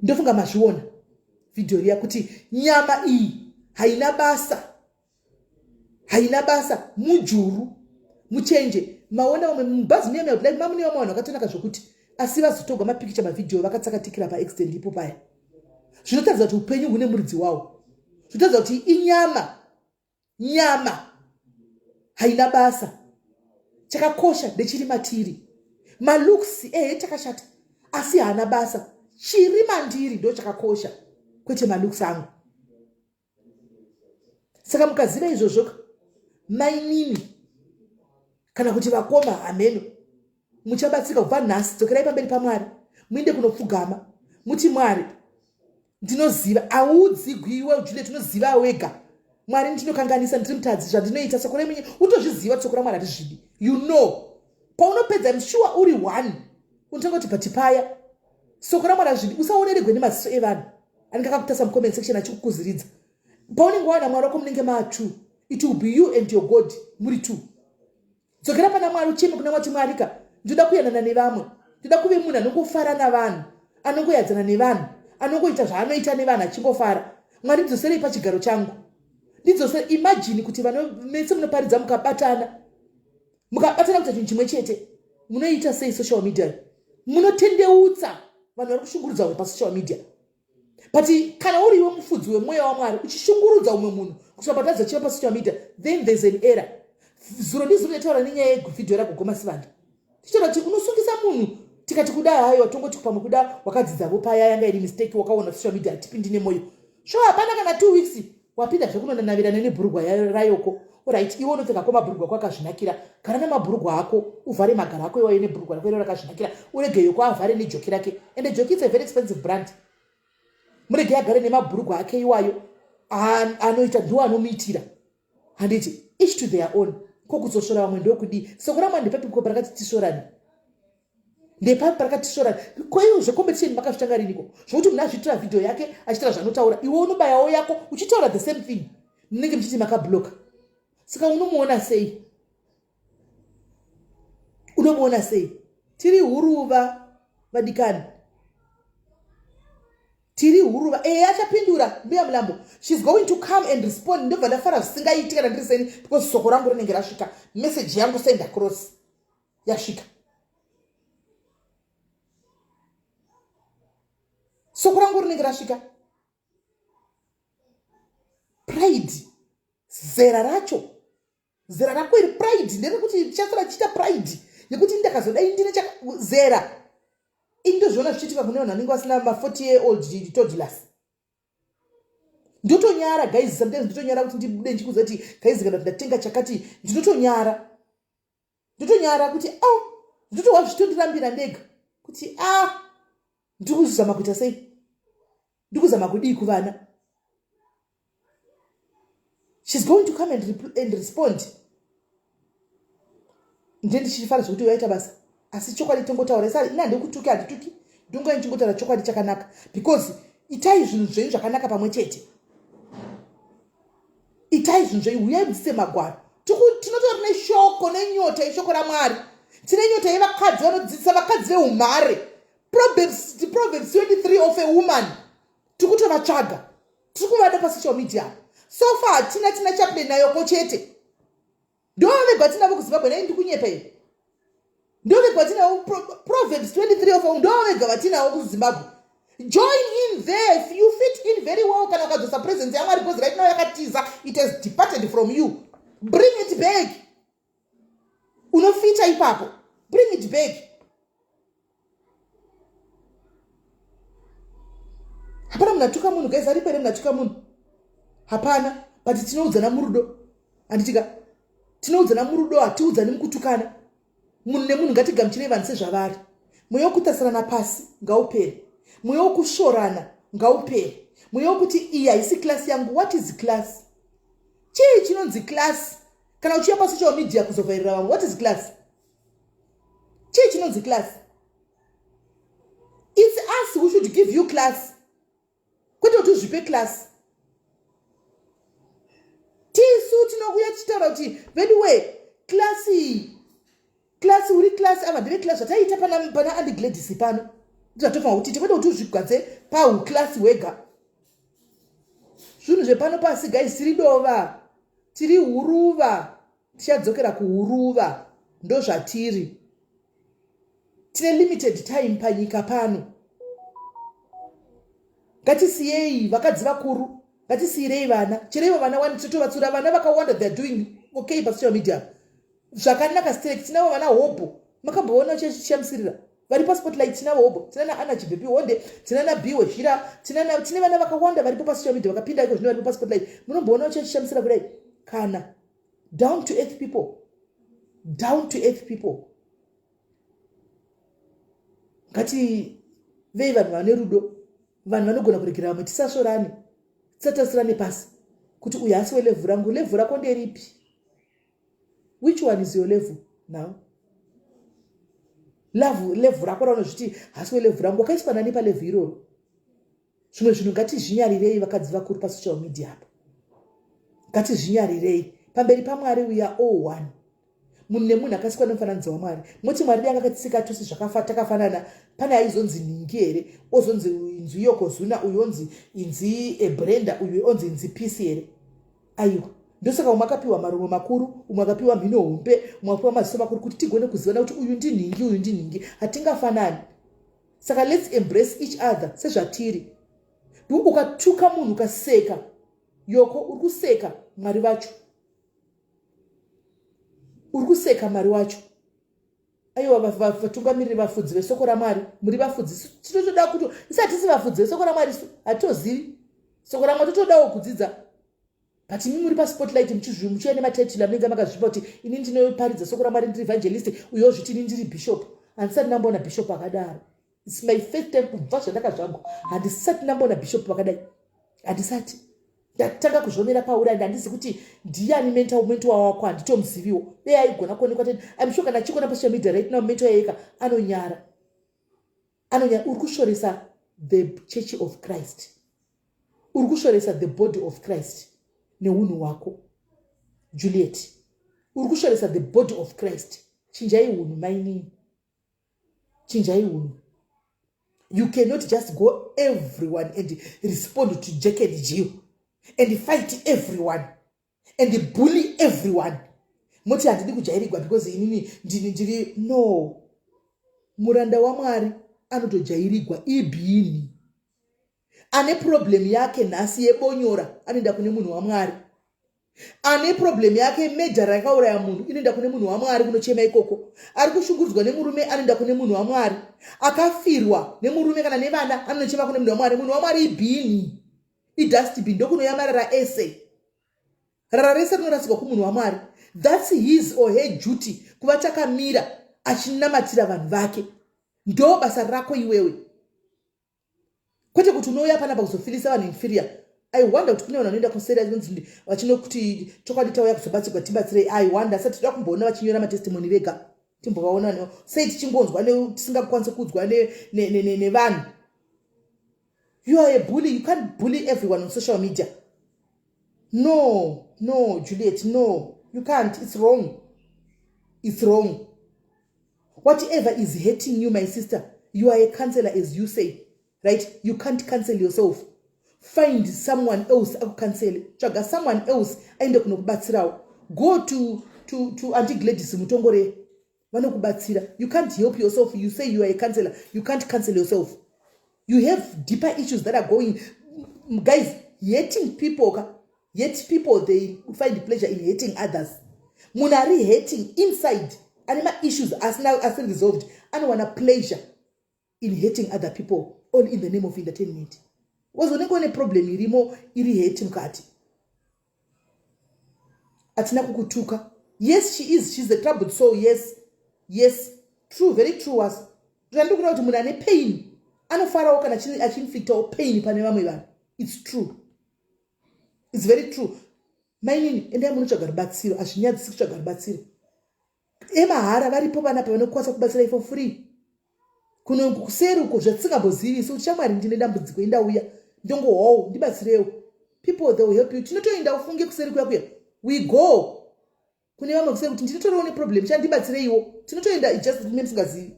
Ndofunga mazviona vhidhiyo riya kuti nyama iyi haina basa, haina basa. Mujuru muchenje. Maona vamwe mubhazi muya, like mamune vamwe vanhu vakatonaka zvokuti, asi vazotogwa mapikicha, mavhidhiyo vakatsakatikira paaccident ipo paya. Zvinotaridza kuti upenyu hune muridzi wawo. Zvinotaridza kuti inyama, nyama haina basa. Chakakosha ndechiri matiri. Malooks, ehe, chakashata, asi haana basa. Chiri mandiri ndo chakakosha, kwete malooks angu. Saka mukaziva izvozvo, mainini kana kuti vakoma, hameno muchabatsirika. Kubva nhasi, dzokerai pamberi paMwari, muinde kunopfugama, muti, "Mwari, ndinoziva." Audzigwiwe, Juliet, unoziva wega. "Mwari, ndinokanganisa, ndiri mutadzi, zvandinoita." Soko remunye utozviziva, soko raMwari hatizvidi. You know, paunopedza mushuwa uri one, unotanga kuti but paya soko raMwari hazvidi. Usaoneregwe nemaziso evanhu anenge akakutasa mucomment section achikukuziridza. Paunenge wana Mwari wako, munenge maa2. It will be you and your God, muri two. Dzokera pana Mwari, ucheme kuna Mwati, "Mwari ka, ndoda kuyanana nevamwe, ndoda kuve munhu anongofara navanhu, anongoyadzana nevanhu, anongoita zvaanoita nevanhu achingofara. Mwari, ndidzoserei pachigaro changu, ndidzosere." Imagine kuti mese munoparidza mukabatana, mukabatana kuita chinhu chimwe chete, munoita sei social media? Munotendeutsa vanhu vari kushungurudza vamwe pasocial media. But kana uri iwe mufudzi wemweya waMwari uchishungurudza umwe munhu kusvika patadza chiva pasocial media, then there's an error. Zuro ndizuro ndataura nenyaya yevhidhiyo raGogo Masivanda, tichitaura kuti unosungisa munhu, tikati kuda hayo, tongoti pamwe kuda wakadzidzavo paya, yanga iri mistake, wakaona social media, hatipindi nemwoyo. So hapana kana 2 weeks wapinda zvekunonanavirana nebhurugwa rayoko. Alright, iwe unopfeka ko mabhurugwa ako akazvinakira, gara nemabhurugwa ako, uvhare magaro ako iwayo nebhurugwa rako iro rakazvinakira. Urege Yoko avhare nejoki rake. Ende joki, it's a very expensive brand. Murege agare nemabhurugwa ake iwayo. Anoita ndiwo anomuitira, handiti? Each to their own. Ko kuzosvora vamwe ndokudii? Soko ramwari ndepapi ko parakati tisvorani? Ndepapi parakati tisvorani? Ko iwo zvecompetition makazvitanga riniko, zvokuti munhu azviitira vhidhiyo yake achitaura zvanotaura, iwe unobayawo yako uchitaura the same thing, munenge muchiti makabloka? Saka unomuona sei? Unomuona sei? Tiri huruva, vadikani, tiri huruva. Eye achapindura Mbuya Mulambo. She's going to come and respond. Ndobva ndafara zvisingaiti kana ndiri seni, because soko rangu rinenge rasvika, message yangu send across yasvika, soko rangu rinenge rasvika. Pride, zera racho, zera rako iri, pride nderekuti tichasara tichiita pride yekuti ndakazodai, ndine zera ini. Ndozviona zvichiitika kune vanhu vanenge vasina ma40 year old toddlers. Ndotonyara guys, sometimes ndotonyara kuti ndibude ndichikuudza kuti guys, kana kuti ndatenga chakati, ndinotonyara, ndotonyara kuti o oh, ndinotohwa zvichitondirambira ndega kuti a ah, ndiri kuzama kuita sei, ndiri kuzama kudii kuvana. She's going to come and respond. Ndiye ndichifara zvekuti waita basa, asi chokwadi tongotaura. Isa ina handikutuki, handituki, ndongoe ndichingotaura chokwadi chakanaka, because itai zvinhu zvenyu zvakanaka pamwe chete, itai zvinhu zvenyu, huyai mudzidze magwaro. Tinotori neshoko, nenyota yeshoko raMwari. Tine nyota yevakadzi vanodzidzisa, vakadzi veumhare. Proverbs 23 of a woman, tiri kutovatsvaga, tiri kuvada pasocial media. So far hatina, tina chaplain nayoko chete, ndo vega tinavo kuZimbabwe. Nai ndikunyepa here? Ndo vega vatinavo. Proverbs 23 of ndo vega vatinavo kuZimbabwe. Join in there if you fit in very well. Kana ukadzosa presence yaMwari, because right now yakatiza, it has departed from you, bring it back. Unofita ipapo, bring it back. Hapana munhu atuka munhu, guys. Aripo here munhu atuka munhu? Hapana. But tinoudzana murudo, handitika? Tinoudzana murudo, hatiudzani mukutukana. Munhu nemunhu, ngatigamuchirei vanhu sezvavari. Mweya wekutarisirana pasi ngaupere, mweya wekusvorana ngaupere, mweya wekuti iyi haisi class yangu. What is class? Chii chinonzi class? Kana uchiuya pasocial media kuzovhairira vamwe, what is class? Chii chinonzi class? It's us who should give you class, kwete kuti uzvipe class. Tisu tinokuya tichitaura kuti veduwe, class iyi, class, uri class, ava ndeve class. Zvataiita pana Auntie Gladys pano, zvatofanira kuti tiite, kwete kuti uzvigadze pauclass wega. Zvinhu zvepano pasi, guys, tiri dova, tiri huruva, tichadzokera kuhuruva, ndo zvatiri. Tine limited time panyika pano. Ngatisiyei vakadzi vakuru, ngatisiyirei vana, chereivo vana wani, titovatsura. Vana vakawanda, they are doing okay pasocial media zvakanaka sterek. Tinavo vana Hobho, makamboona chishamisirira vari paspotlight. Tinavo Hobho, tina naana Chibhepi Honde, tina naB Wezhira, tine vana vakawanda varipo pasocial media vakapinda iko zvino varipo paspotlight. Munomboona chishamisira kudai? Kana down to earth people, down to earth people. Ngativei vanhu vane rudo, vanhu vanogona kuregera vamwe. Tisasvorane, tisatarisirane pasi kuti uyu hasi welevel rangu. Level rako nderipi? Which one is your level now? Love, level rako raunozviti hasi welevel rangu, wakaiswa nani palevel iroro? Zvimwe zvinhu ngatizvinyarirei, vakadzi vakuru pasocial media apa, ngatizvinyarirei. Pamberi paMwari we are all one. Munhu nemunhu akasikwa nemufananidzo waMwari. Moti Mwari dai akatisika tose zvakafa takafanana, pane aizonzi nhingi here, ozonzi inzwi Yokozuna, uyu onzi inzi eBrenda, uyu onzi inzi Peace here? Aiwa. Ndosaka umwe akapiwa marumo makuru, umwe akapiwa mhino hombe, umwe akapiwa maziso makuru, kuti tigone kuzivana kuti uyu ndinhingi, uyu ndinhingi. Hatingafanani. Saka let's embrace each other sezvatiri. Ukatuka munhu, ukaseka Yoko, uri kuseka Mwari vacho, uri kuseka Mwari wacho. Aiwa, vatungamiriri, vafudzi vesoko raMwari, muri vafudzi. Tinotoda kuti isi hatisi vafudzi vesoko raMwari, isu hatitozivi soko raMwari, totodawo kudzidza. But imi muri paspotlight muchiuya nematitle amunenge makazvipa kuti ini ndinoparidza soko raMwari, ndiri evangelist, uyo zviti ini ndiri bishop. Handisati ndamboona bishop akadaro. It's my first time kubva zvandakazvagwa, handisati ndamboona bishop vakadai, handisati. Ndatanga kuzvionera pauri and handizi kuti ndiyani mentor, mentor wako handitomuziviwo. Dei aigona kuonekwa. I'm sure kana achikuona pasocial media right now, mentor yayeka anonyara, anonyara. Uri kushoresa the Church of Christ, uri kushoresa the body of Christ neunhu hwako, Juliet. Uri kushoresa the body of Christ. Chinjai unhu, mainini, chinjai unhu. You cannot just go everyone and respond to Jack and Jill and fight everyone and bully everyone. Moti handidi kujairigwa because inini ndini ndiri no muranda waMwari. Anotojairigwa ibhini. Ane problem yake nhasi yebonyora anoenda kune munhu waMwari. Ane problem yake murder, rakauraya munhu, inoenda kune munhu waMwari kunochema ikoko. Ari kushungurudzwa nemurume anoenda kune munhu waMwari. Akafirwa nemurume kana nevana anonochema kune munhu waMwari. Munhu waMwari ibhini, idustbin, ndokunoya marara ese. Rara rese rinorasikwa kumunhu waMwari. That's his or her duty, kuva takamira achinamatira vanhu vake. Ndo basa rako iwewe, kwete kuti unouya panapa kuzofeelisa vanhu inferior. I wonder kuti kune vanhu vanoenda kuseri vachinokuti chokwadi tauya kuzobatsirwa, tibatsirei. I wonder sati toda kumboona vachinyora matestimony vega, timbovaona sei tichingonzwa tisingakwanisi kuudzwa nevanhu. You are a bully. You can't bully everyone on social media. No, no, Juliet, no, you can't. It's wrong, it's wrong. Whatever is hurting you, my sister, you are a counselor, as you say, right? You can't cancel yourself. Find someone else akucounsele. Tsvaga someone else aende kunokubatsirawo. Go to Auntie Gladys Mutongore, vanokubatsira. You can't help yourself. You say you are a counselor. You can't cancel yourself. You have deeper issues that are going. Guys, hating people ka, hate people, they find pleasure in hating others. Munhu ari hating inside, ane maissues asina asiri resolved, anowana pleasure in hating other people, all in the name of entertainment, because unenge une problem irimo, iri hate mukati. Hatina kukutuka. Yes, she's a troubled soul. Yes, true, very true. Was zvandiri kuda kuti munhu ane pain anofarawo kana achiinflictawo pain pane vamwe vanhu. It's true, it's very true. Mainini, endai munotsvaga rubatsiro. Hazvinyadzisi kutsvaga rubatsiro emahara. Varipo vanapa vanokwanisa kubatsirai for free kuno kuseri uko zvatisingambozivisi kuti shamwari, ndine dambudziko, indauya ndongohwawo, ndibatsirewo. People, they will help you. Tinotoenda ufunge kuseri kuya kuya. We go kune vamwe kuseri kuti ndinotoriwo neproblem, chandibatsireiwo. Tinotoenda just me musingazivi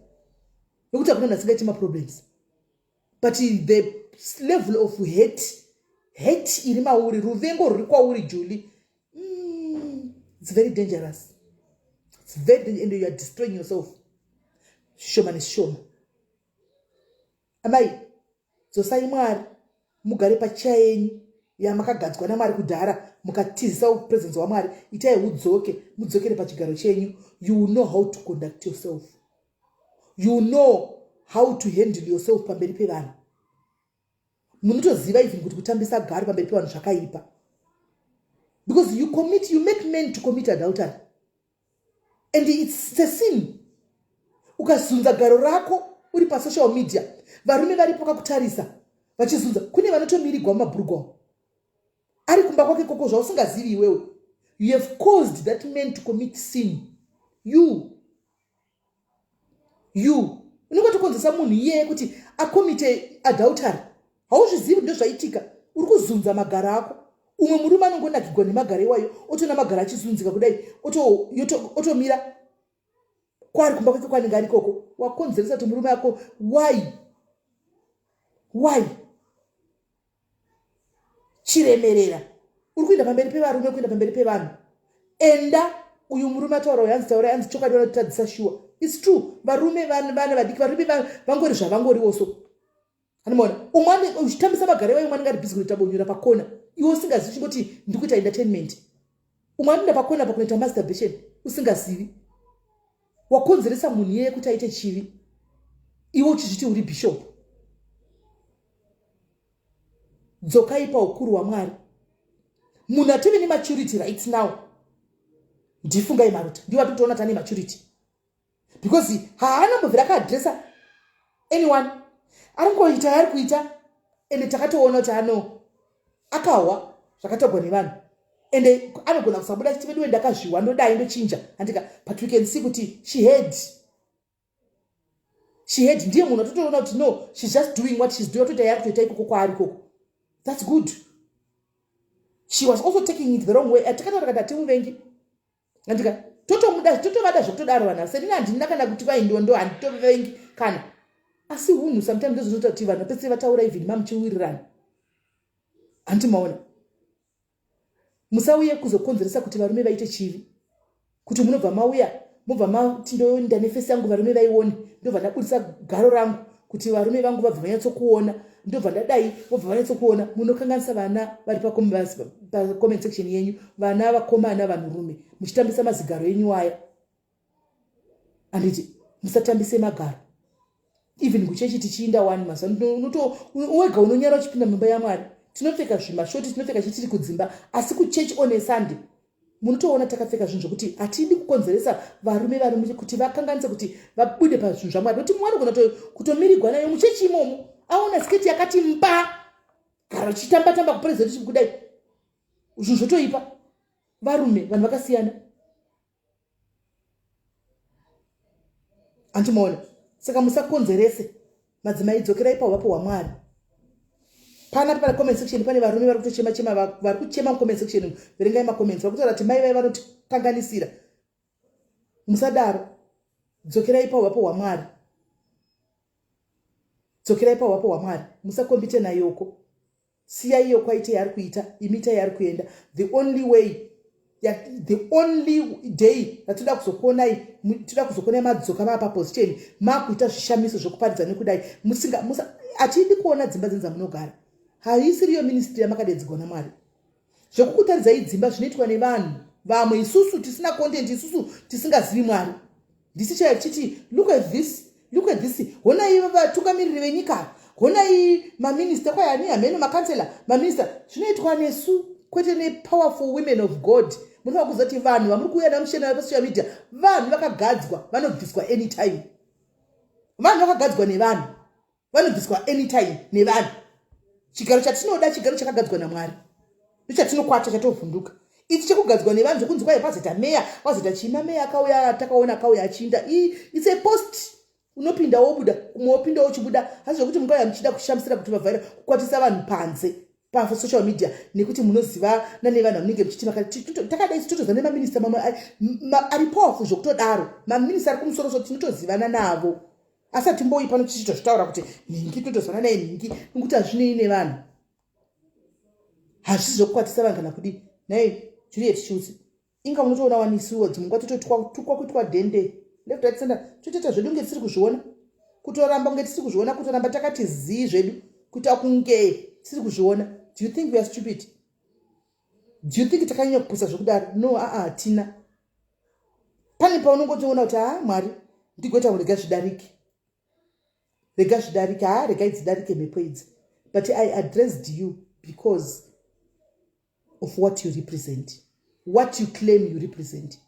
nokuti hakuna munhu asingaiti maproblems, but the level of hate, hate iri mauri, ruvengo ruri kwauri, Julie, it's very dangerous. It's very dangerous and you are destroying yourself zvishoma nezvishoma. Amai, dzosai Mwari, mugare pachair yenyu yamakagadzwa naMwari kudhara, mukatizisa presence waMwari. Itai udzoke, mudzokere pachigaro chenyu. You know how to conduct yourself, you know how to handle yourself pamberi pevanhu. Munotoziva even kuti kutambisa garo pamberi pevanhu zvakaipa, because you make men to commit adultery and it's a sin. Ukazunza garo rako uri pasocial media, varume varipo kakutarisa vachizunza. Kune vanotomirigwa mumabhurugwa ari kumba kwake koko zvausingazivi iwewe. You have caused that man to commit sin. You unongotokonzesa munhu iyeye kuti acommite adultery. Hauzvizivi ndo zvaitika. Uri kuzunza magaro ako. Umwe murume anongonakigwa nemagaro iwayo, otoona magaro achizunzika kudai, otomira kwaari kumba kwake kwanenge ari ikoko. Wakonzeresa kuti murume ako, why chiremerera uri kuenda pamberi pevarume, kuenda pamberi pevanhu? Enda. Uyu murume ataura uyu, hanzi taura, hanzi chokwadi vanotitadzisa shuwa. It's true. Varume, vana vadiki, varume vangori zvavangoriwo. So anomaona umwe uchitambisa magaro iwayo, umwe anenge ari busy kunoita bonyora pakona, iwe usingazivi, uchingoti ndikuita entertainment. Umwe anoenda pakona pakunoita masturbation, usingazivi. Wakonzeresa munhu iyeye kuti aite chivi, iwe uchizviti uri bishop. Dzokai paukuru hwaMwari. Munhu atove nematurity right now ndiFungai Maruta. Ndivo atotoona tane maturity because haana mbobvira akaadresa anyone. Ari kungoita yaari kuita, ende takatoona kuti ano akahwa. Zvakatagwa nevanhu. Ende anogona kusabuda achiti veduwe ndakazviwa ndodai ndochinja handika, but we can see kuti she had she had ndiye munhu atotoona kuti no, she's just doing what she's doing, atoita yaari kutoita ikoko kwaari ikoko. That's good. She was also taking it the wrong way. Takataura kati hatimuvengi, andika totomuda, totovada zvekutodaro vanhu. Senini handina kana kuti vaindondo, handitovengi kana, asi hunhu sometimes ndozvinoita kuti vanhu vapedzise vataura even mamuchiwirirana. Handiti maona? Musauye kuzokonzeresa kuti varume vaite chivi, kuti munobva mauya mobva mati ndoenda neface yangu varume vaione, ndobva ndabudisa garo rangu kuti varume vangu vabva vanyatsokuona, ndobva ndadai vobva vanyatsokuona. Munokanganisa vana vari pacomment section yenyu, vana vakomana, vanhurume, muchitambisa mazigaro enyu aya, handiti? Musatambise magaro. Even kuchechi tichiinda one mazuva, wega unonyara uchipinda mumba yaMwari. Tinopfeka zvimashoti, tinopfeka chitiri kudzimba, asi kuchechi on a Sunday munotoona takapfeka zvinhu zvokuti hatidi kukonzeresa varume vari kuti vakanganise kuti vabude pazvinhu zvaMwari, nokuti mumwe anogona kutomirigwa nayo muchechi imomo, aona siketi yakati mba, gara uchitamba tamba kupresident kudai, zvinhu zvotoipa. Varume vanhu vakasiyana, andimaona? Saka musakonzerese. Madzimai, dzokerai pauvapo hwaMwari. Pana pa comment section pane varume vari kutochema chema, vari kuchema mucomment section. Verengai macomments, vari kutaura kuti mai vai vanotikanganisira. Musadaro, dzokerai pauvapo hwaMwari, dzokerai pauvapo hwaMwari. Musacompete nayoko, siyai iyo kwaite yaari kuita, imi itai yaari kuenda. The only way ya, the only day ratoda kuzokuonai, toda kuzokuonai madzoka maa paposition, maakuita zvishamiso zvekuparidza nekudai. Musinga hatidi kuona dzimba dzenyu dzamunogara. Haisiriyo ministry yamakadedzigwa naMwari zvekukutaridzai dzimba. Zvinoitwa nevanhu vamwe, isusu tisina content, isusu tisingazivi Mwari. Ndisi chaiyo tichiti, "Look at this, look at this, honai vatungamiriri venyika, honai maminista kwayani, hameno makansela, maminista." Zvinoitwa nesu, kwete nepowerful women of God. Munofanira kuziva kuti vanhu vamuri kuuya namushena pasocial media, vanhu vakagadzwa, vanobviswa anytime. Vanhu vakagadzwa nevanhu, vanobviswa anytime nevanhu. Chigaro chatinoda, chigaro chakagadzwa naMwari, ndochatinokwata chatovhunduka. Ichi chekugadzwa nevanhu zvokunzi kwai pazoita meya, wazoita chii, mameya akauya, takaona akauya achiinda. It's a post, unopinda wobuda, umwe wopinda uchibuda. Hasi zvokuti mungauya muchida kushamisira kuti vavhaira kukwatisa vanhu panze pasocial media, nekuti munozivana nevanhu vamunenge muchiti takadai. Tinotoziva nemaminista mamwe ari powerful zvokutodaro, maminista ari kumusoro, so tinotozivana navo, asi hatimboi pano tichitozvitaura kuti nhingi tinotozivana naye nhingi, nekuti hazvinei nevanhu, hazvisi zvokukwatisa vanhu kana kudii. Nai Juliet Chiutsi, inga unotoona wanisiwo dzimwe nguva tototukwa kuitwa dhende left, right, center, totoita zvedu kunge tisiri kuzviona, kutoramba kunge tisiri kuzviona, kutoramba takati zii zvedu, kuita kunge tisiri kuzviona. Do you think we are stupid? Do you think takanyanya kupusa zvekudaro? No, aa, hatina. Pane paunongotoona kuti haa, Mwari, ndigoita rega zvidarike, rega zvidarike, haa, regai dzidarike mhepo idzi. But I addressed you because of what you represent, what you claim you represent,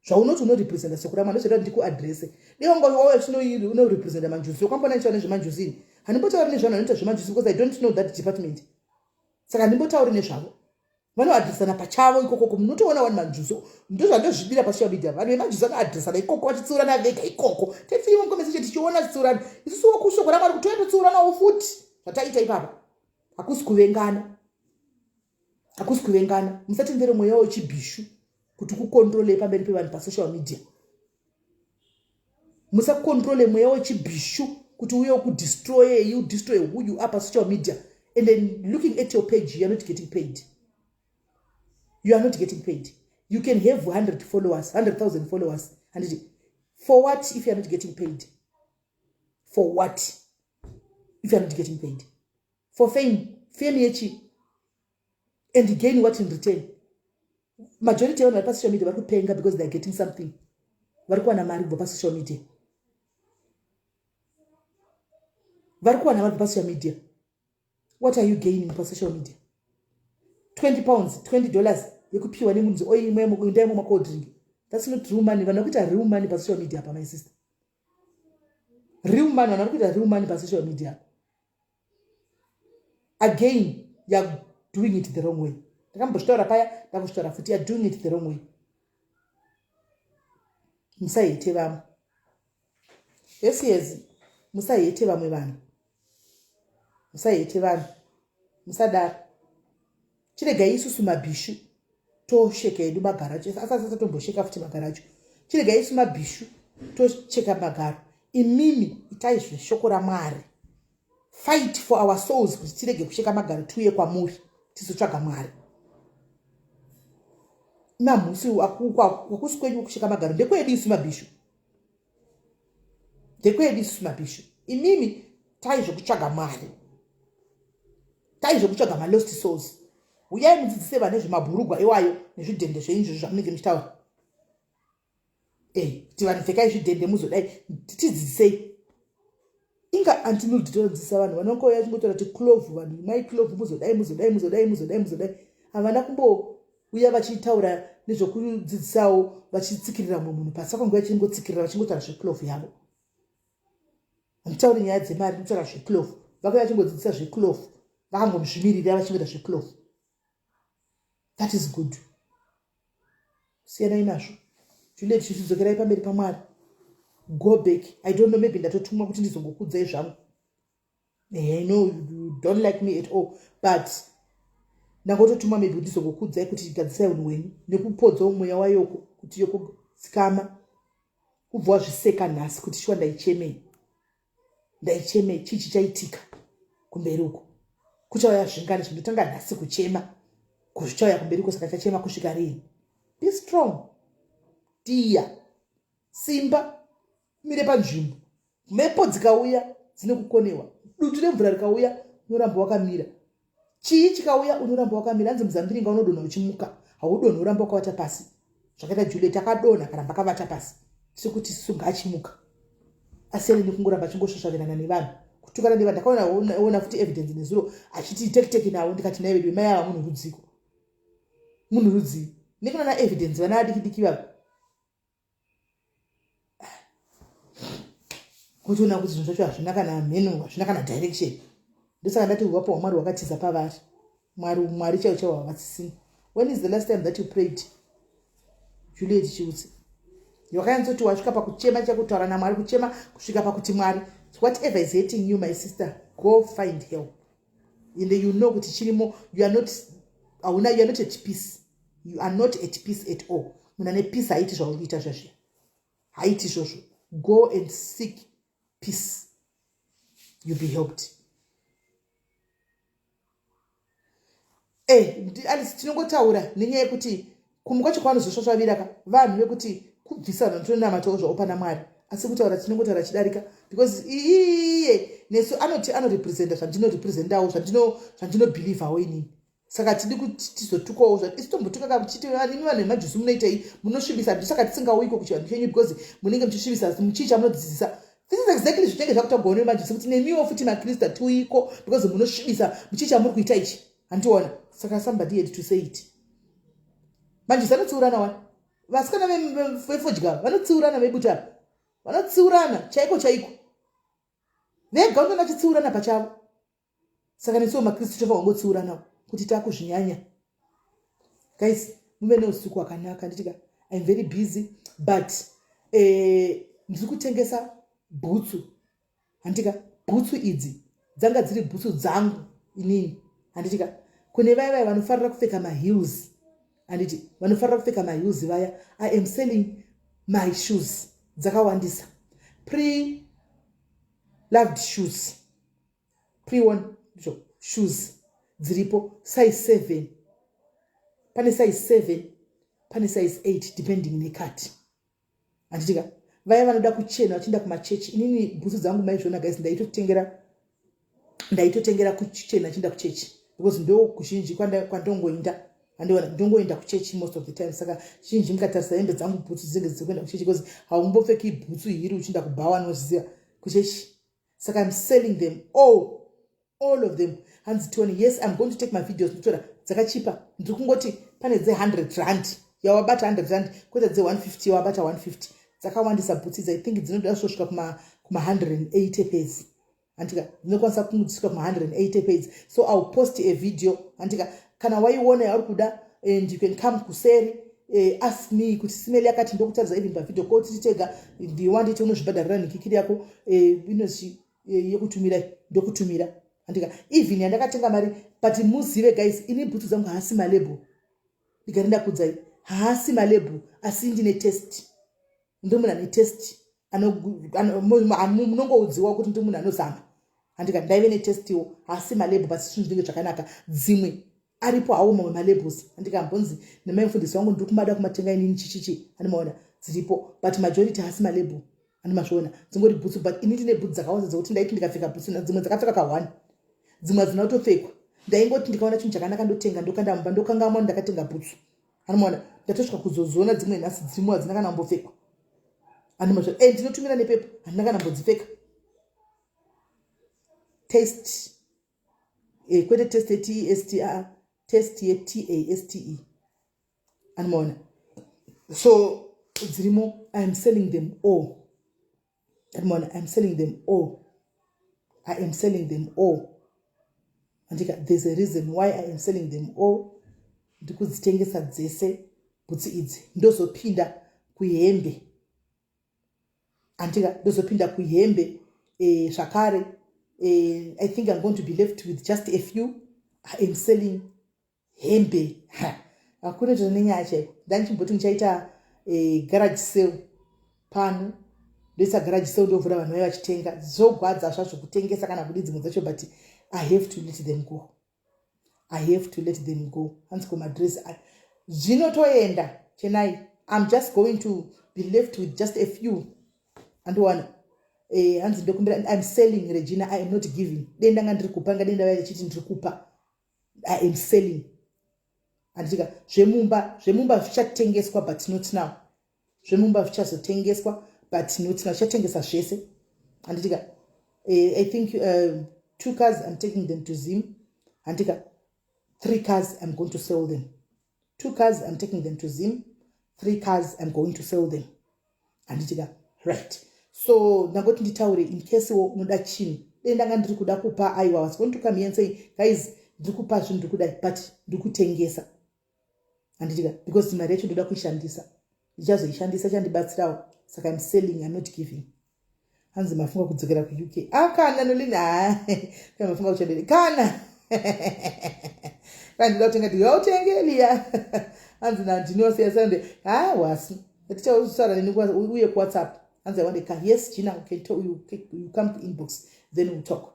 zvaunoti unorepresenta sekurama. Ndozvoda ndikuaddresse. Dewanga unorepresenta manjuzi, wakambona ndichitaura nezvemanjuzi? Ini handimbotauri nezvanhu vanoita zvemanjuzi because I don't know that department, saka handimbotauri nezvavo. Vanoaddressana pachavo ikokoko. Munotoona wani manjuzi, ndozvandozvidira pasocial media. Vanhu vemanjuzi vanoaddressana ikoko, vachitsiurana vega ikoko. Tetsiriwo mucomment tichiona chitsiurana. Isusuwo kushoko raMwari kuti tototsiuranawo futi. Zvataita ipapa hakusi kuvengana, hakusi kuvengana. Musatendere mweya wechibhishu kuti kucontrole pamberi pevanhu pasocial media. Musacontrole mweya wechibhishu kuti uye kudestroy you, destroy who you are pasocial media. And then looking at your page, you are not getting paid, you are not getting paid. You can have 100 followers, 100,000 followers, handiti? For what if you are not getting paid? For what if you are not getting paid? For fame? Fame yechi? And gain what in return? Majority yevanhu vari pasocial media vari kupenga because they are getting something. Vari kuwana mari kubva pasocial media, vari kuwana mari kubva pasocial media. What are you gaining pasocial media? £20, $20 yekupiwa nemunzi oimwe macold drink, that's not real money. Vanhu vakuita real money pasocial media pa, my sister, real money. Vanhu vari kuita real money pasocial media. Again, you are doing it the wrong way. Ndakambozvitaura paya, ndakuzvitaura futi, you are doing it the wrong way. Musahete vamwe. Yes, musahete vamwe vanhu, musahete vanhu, musadaro. Chiregai isusu mabhishu tosheka edu magaro acho, asati asatombosheka futi magaro acho. Chiregai isu mabhishu tocheka magaro, imimi itai zveshoko raMwari. Fight for our souls kuti tirege kucheka magaro, tiuye kwamuri tizotsvaga Mwari. Mamhusi wakusi kwenyu kucheka magaro ndekwedu isu mabhishu, ndekwedu isu mabhishu. Imimi tai zvekutsvaga Mwari, tai zvekutsvaga malost souls. Uyai mudzidzise vane zvemabhurugwa iwayo nezvidhende zvenyu izvozvo zvamunenge muchitaura kuti vanhu pfekai zvidhende muzodai. Tidzidzisei. Inga antimildi todzidzisa vanhu, vanongouya vachingotaura kuti clove, vanhu mai clove, muzodai, muzodai, muzodai, muzodai, muzodai. Havana kumbouya vachitaura nezvekudzidzisawo, vachitsikirira mumwe munhu pasi. Vakanguva vachingotsikirira, vachingotaura zveclove yavo. Handitauri nyaya dzemari, ndinotaura zveclove. Vakauya vachingodzidzisa zveclove, vakangozvimirira vachingoita zveclove. That is good. Siyanai nazvo. Juliet, chichidzokerai pamberi paMwari. Go back. I don't know, maybe ndatotumwa kuti ndizongokudzai zvangu. I know you don't like me at all, but ndangototumwa maybe kuti ndizongokudzai kuti gadzisai unhu hwenyu nekupodzawo mweya wayoko kuti yoko tsikama kubva wazviseka nhasi kuti shuwa ndaichemei, ndaichemei, chii chichaitika kumberi uko, kuchauya zvingani zvindotanga nhasi kuchema kuzvichauya kumberi uko, saka chachema kusvika riini? Be strong, dear. Simba, mire panzvimbo. Mhepo dzikauya dzine kukonewa, dutu remvura rikauya unoramba wakamira, chii chikauya unoramba wakamira. Hanzi muzambiringa unodonha uchimuka, haudonhi uramba wakavata pasi. Zvakaita Juliet, akadonha akaramba akavata pasi. Tiri kuti sunga achimuka, asiyane nekungoramba achingosvasvavirana nevanhu, kutukana nevanhu. Ndakaona futi evidence nezuro achiti tekiteki navo, ndikati nai vedu, mai ava munhu rudziko, munhu rudzii nekunana evidence vana vadiki diki vavo, kutoona kuti zvinhu zvacho hazvina kana mheno, hazvina kana direction. Ndosaka ndati uvapo hwaMwari hwakatiza pavari. Mwari, Mwari chaivo chaivo havatsisina. When is the last time that you prayed, Juliet Chiutsi? Wakanyatsoti wasvika pakuchema chakutaura naMwari, kuchema kusvika pakuti Mwari, whatever is hating you, my sister, go find help. And you know kuti chirimo, you are not, hauna, you are not at peace, you are not at peace at all. Munhu ane peace haiti zvauri kuita zvazviya, haiti izvozvo. Go and seek peace, you be helped. Alice, tinongotaura nenyaya yekuti kumwe kwacho kwavanozosvasvavira ka vanhu vekuti kubvisa vanhu vanotonamatawo zvavo pana Mwari, asi kutaura tinongotaura chidarika because iye nesu anoti anorepresenta zvandinorepresentawo, zvandinobhilivhawo inini. Saka tidi kuti tizotukawo, isu tombotuka ka tichiti imi vanhu vemajusi munoitei, munosvibisa, ndosaka tisingauyiko kuchivanhu chenyu because munenge muchisvibisa. Muchii chamunodzidzisa? This is exactly zvinenge zvakutagwawo nemajusi kuti nemiwo futi maKristu hatiuyiko because munosvibisa. Muchii chamuri kuita ichi? Handiona. Saka somebody had to say it. Majusi anotsiurana wani, vasikana vefodya vanotsiurana, vebuta vanotsiurana chaiko chaiko, vega unoona vachitsiurana pachavo. Saka nesuwo maKristu tofanira kungotsiuranawo kuti takuzvinyanya. Guys, muve neusiku hwakanaka. Nditika I'm very busy, but ndiri kutengesa bhutsu, handitika? Bhutsu idzi dzanga dziri bhutsu dzangu inini, handitika? Kune vaya vaya vanofarira kupfeka maheels, handiti? Vanofarira kupfeka maheels vaya, I am selling my shoes dzakawandisa, pre loved shoes, pre-worn shoes dziripo, size 7, pane size 7, pane size 8, depending nekati, handitika? Vaya vanoda kuchena vachienda kumachechi, inini bhutsu dzangu maizviona guys, ndaitotengera kuchena achienda kuchechi because ndo kuzhinji kwandongoinda, handiona? Ndongoenda kuchechi most of the time. Saka zhinji mukatarisa hembe dzangu, bhutsu dzinenge dziri kuenda kuchechi because haumbopfeki bhutsu hiri uchienda kubhawa, nozviziva, kuchechi. Saka I'm selling them all of them. Hanzi Tony, yes, I'm going to take my videos. Nditora dzakachipa, ndiri kungoti pane dze100 rand, yawabata 100 rand, kwete dze150, yawabata 150. Dzakawandisa bhutsu idzi, I think dzinoda kusvika kuma 180 pairs, handika? Dzinokwanisa kusvika kuma 180 pairs. So I'll post a video, handika? Kana waiona yauri kuda, and you can come kuseri, ask me kuti simeli yakati, ndokutaridza even pavideo call tiri tega. Ndiwanditi unozvibhadharira nhikikiri yako, inozi yekutumira, ndokutumira, andika. Even yandakatenga mari. But muzive guys, ini bhutsu dzangu haasi malabel. Ndigari ndakudzai, haasi malabel, asi ndine taste. Ndi munhu ane taste. Munongoudziwa kuti ndi munhu anozama, handika. Ndaive netastewo. Haasi malabel, but zvinhu zvinenge zvakanaka. Dzimwe aripo hawo mamwe malabels, handikambonzi nemaimufundisi wangu, ndiri kumada kumatenga inini, chichichi, handimaona dziripo, but majority haasi malabel, handimazviona. Dzingori bhutsu, but ini ndine bhutsu dzakawanda dzekuti ndaiti ndikapfeka bhutsu, dzimwe dzakapfeka ka1, dzimwe hadzina kutopfekwa. Ndaingoti ndikaona chinhu chakanaka ndotenga, ndokanda mumba, ndokangamwa ndakatenga bhutsu, handimaona. Ndatosvika kuzozoona dzimwe nhasi dzirimo, hadzina kana kumbopfekwa, handimazviona. And ndinotumira nepepo, handina kana mbodzipfeka. Taste, kwete test yetest, aa, taste yetaste, andimaona. So dzirimo, I am selling them all, andimaona. I am selling them all, I am selling them all, andika. There's a reason why I am selling them all. Ndikudzitengesa dzese bhutsi idzi. Ndozopinda kuhembe, andika, ndozopinda kuhembe zvakare. I think I'm going to be left with just a few. I am selling hembe. Hakuna chiro nenyaya chaiko. Ndandichimboti ndichaita garage sale pano, ndoisa garage sale, ndovhura, vanhu vaiva vachitenga. Zvogwadza zvazvo kutengesa kana kudi dzimwe dzacho, but I have to let them go, I have to let them go. Hanzi kumadress zvinotoenda chenai. I'm just going to be left with just a few, andiwana. Hanzi ndokumbira. I'm selling, Regina, I am not giving. Dei ndanga ndiri kupa, ngadei ndava chiti ndiri kupa. I am selling, handitika. Zvemumba zvichatengeswa, but not now. Zvemumba zvichazotengeswa, but not now. Zvichatengesa zvese, handitika. I think two cars, I'm taking them to Zim, handika. Three cars, I'm going to sell them. Two cars, I'm taking them to Zim. Three cars, I'm going to sell them, handitika. Right, so ndangoti nditaure in case wo unoda chinhu. Dei ndanga ndiri kuda kupa, aiwa, was going to come here and say, "Guys, ndiri kupa zvinhu, ndiri kudai," but ndiri kutengesa, handitika, because mari yacho ndoda kuishandisa, ndichazoishandisa, chandibatsirawo. Saka I'm selling, I'm not giving. Hanzi mafunga kudzokera kuUK? Akana nolini, ha, kana mafunga kuchandere, kana kana ndida kutenga, ndikautenge liya. Hanzi nandinosiya sande ha wasi tichazotaura neni uye kuWhatsApp. Hanzi I want a car. Yes, Gina, you can talk, you come to inbox, then we'll talk.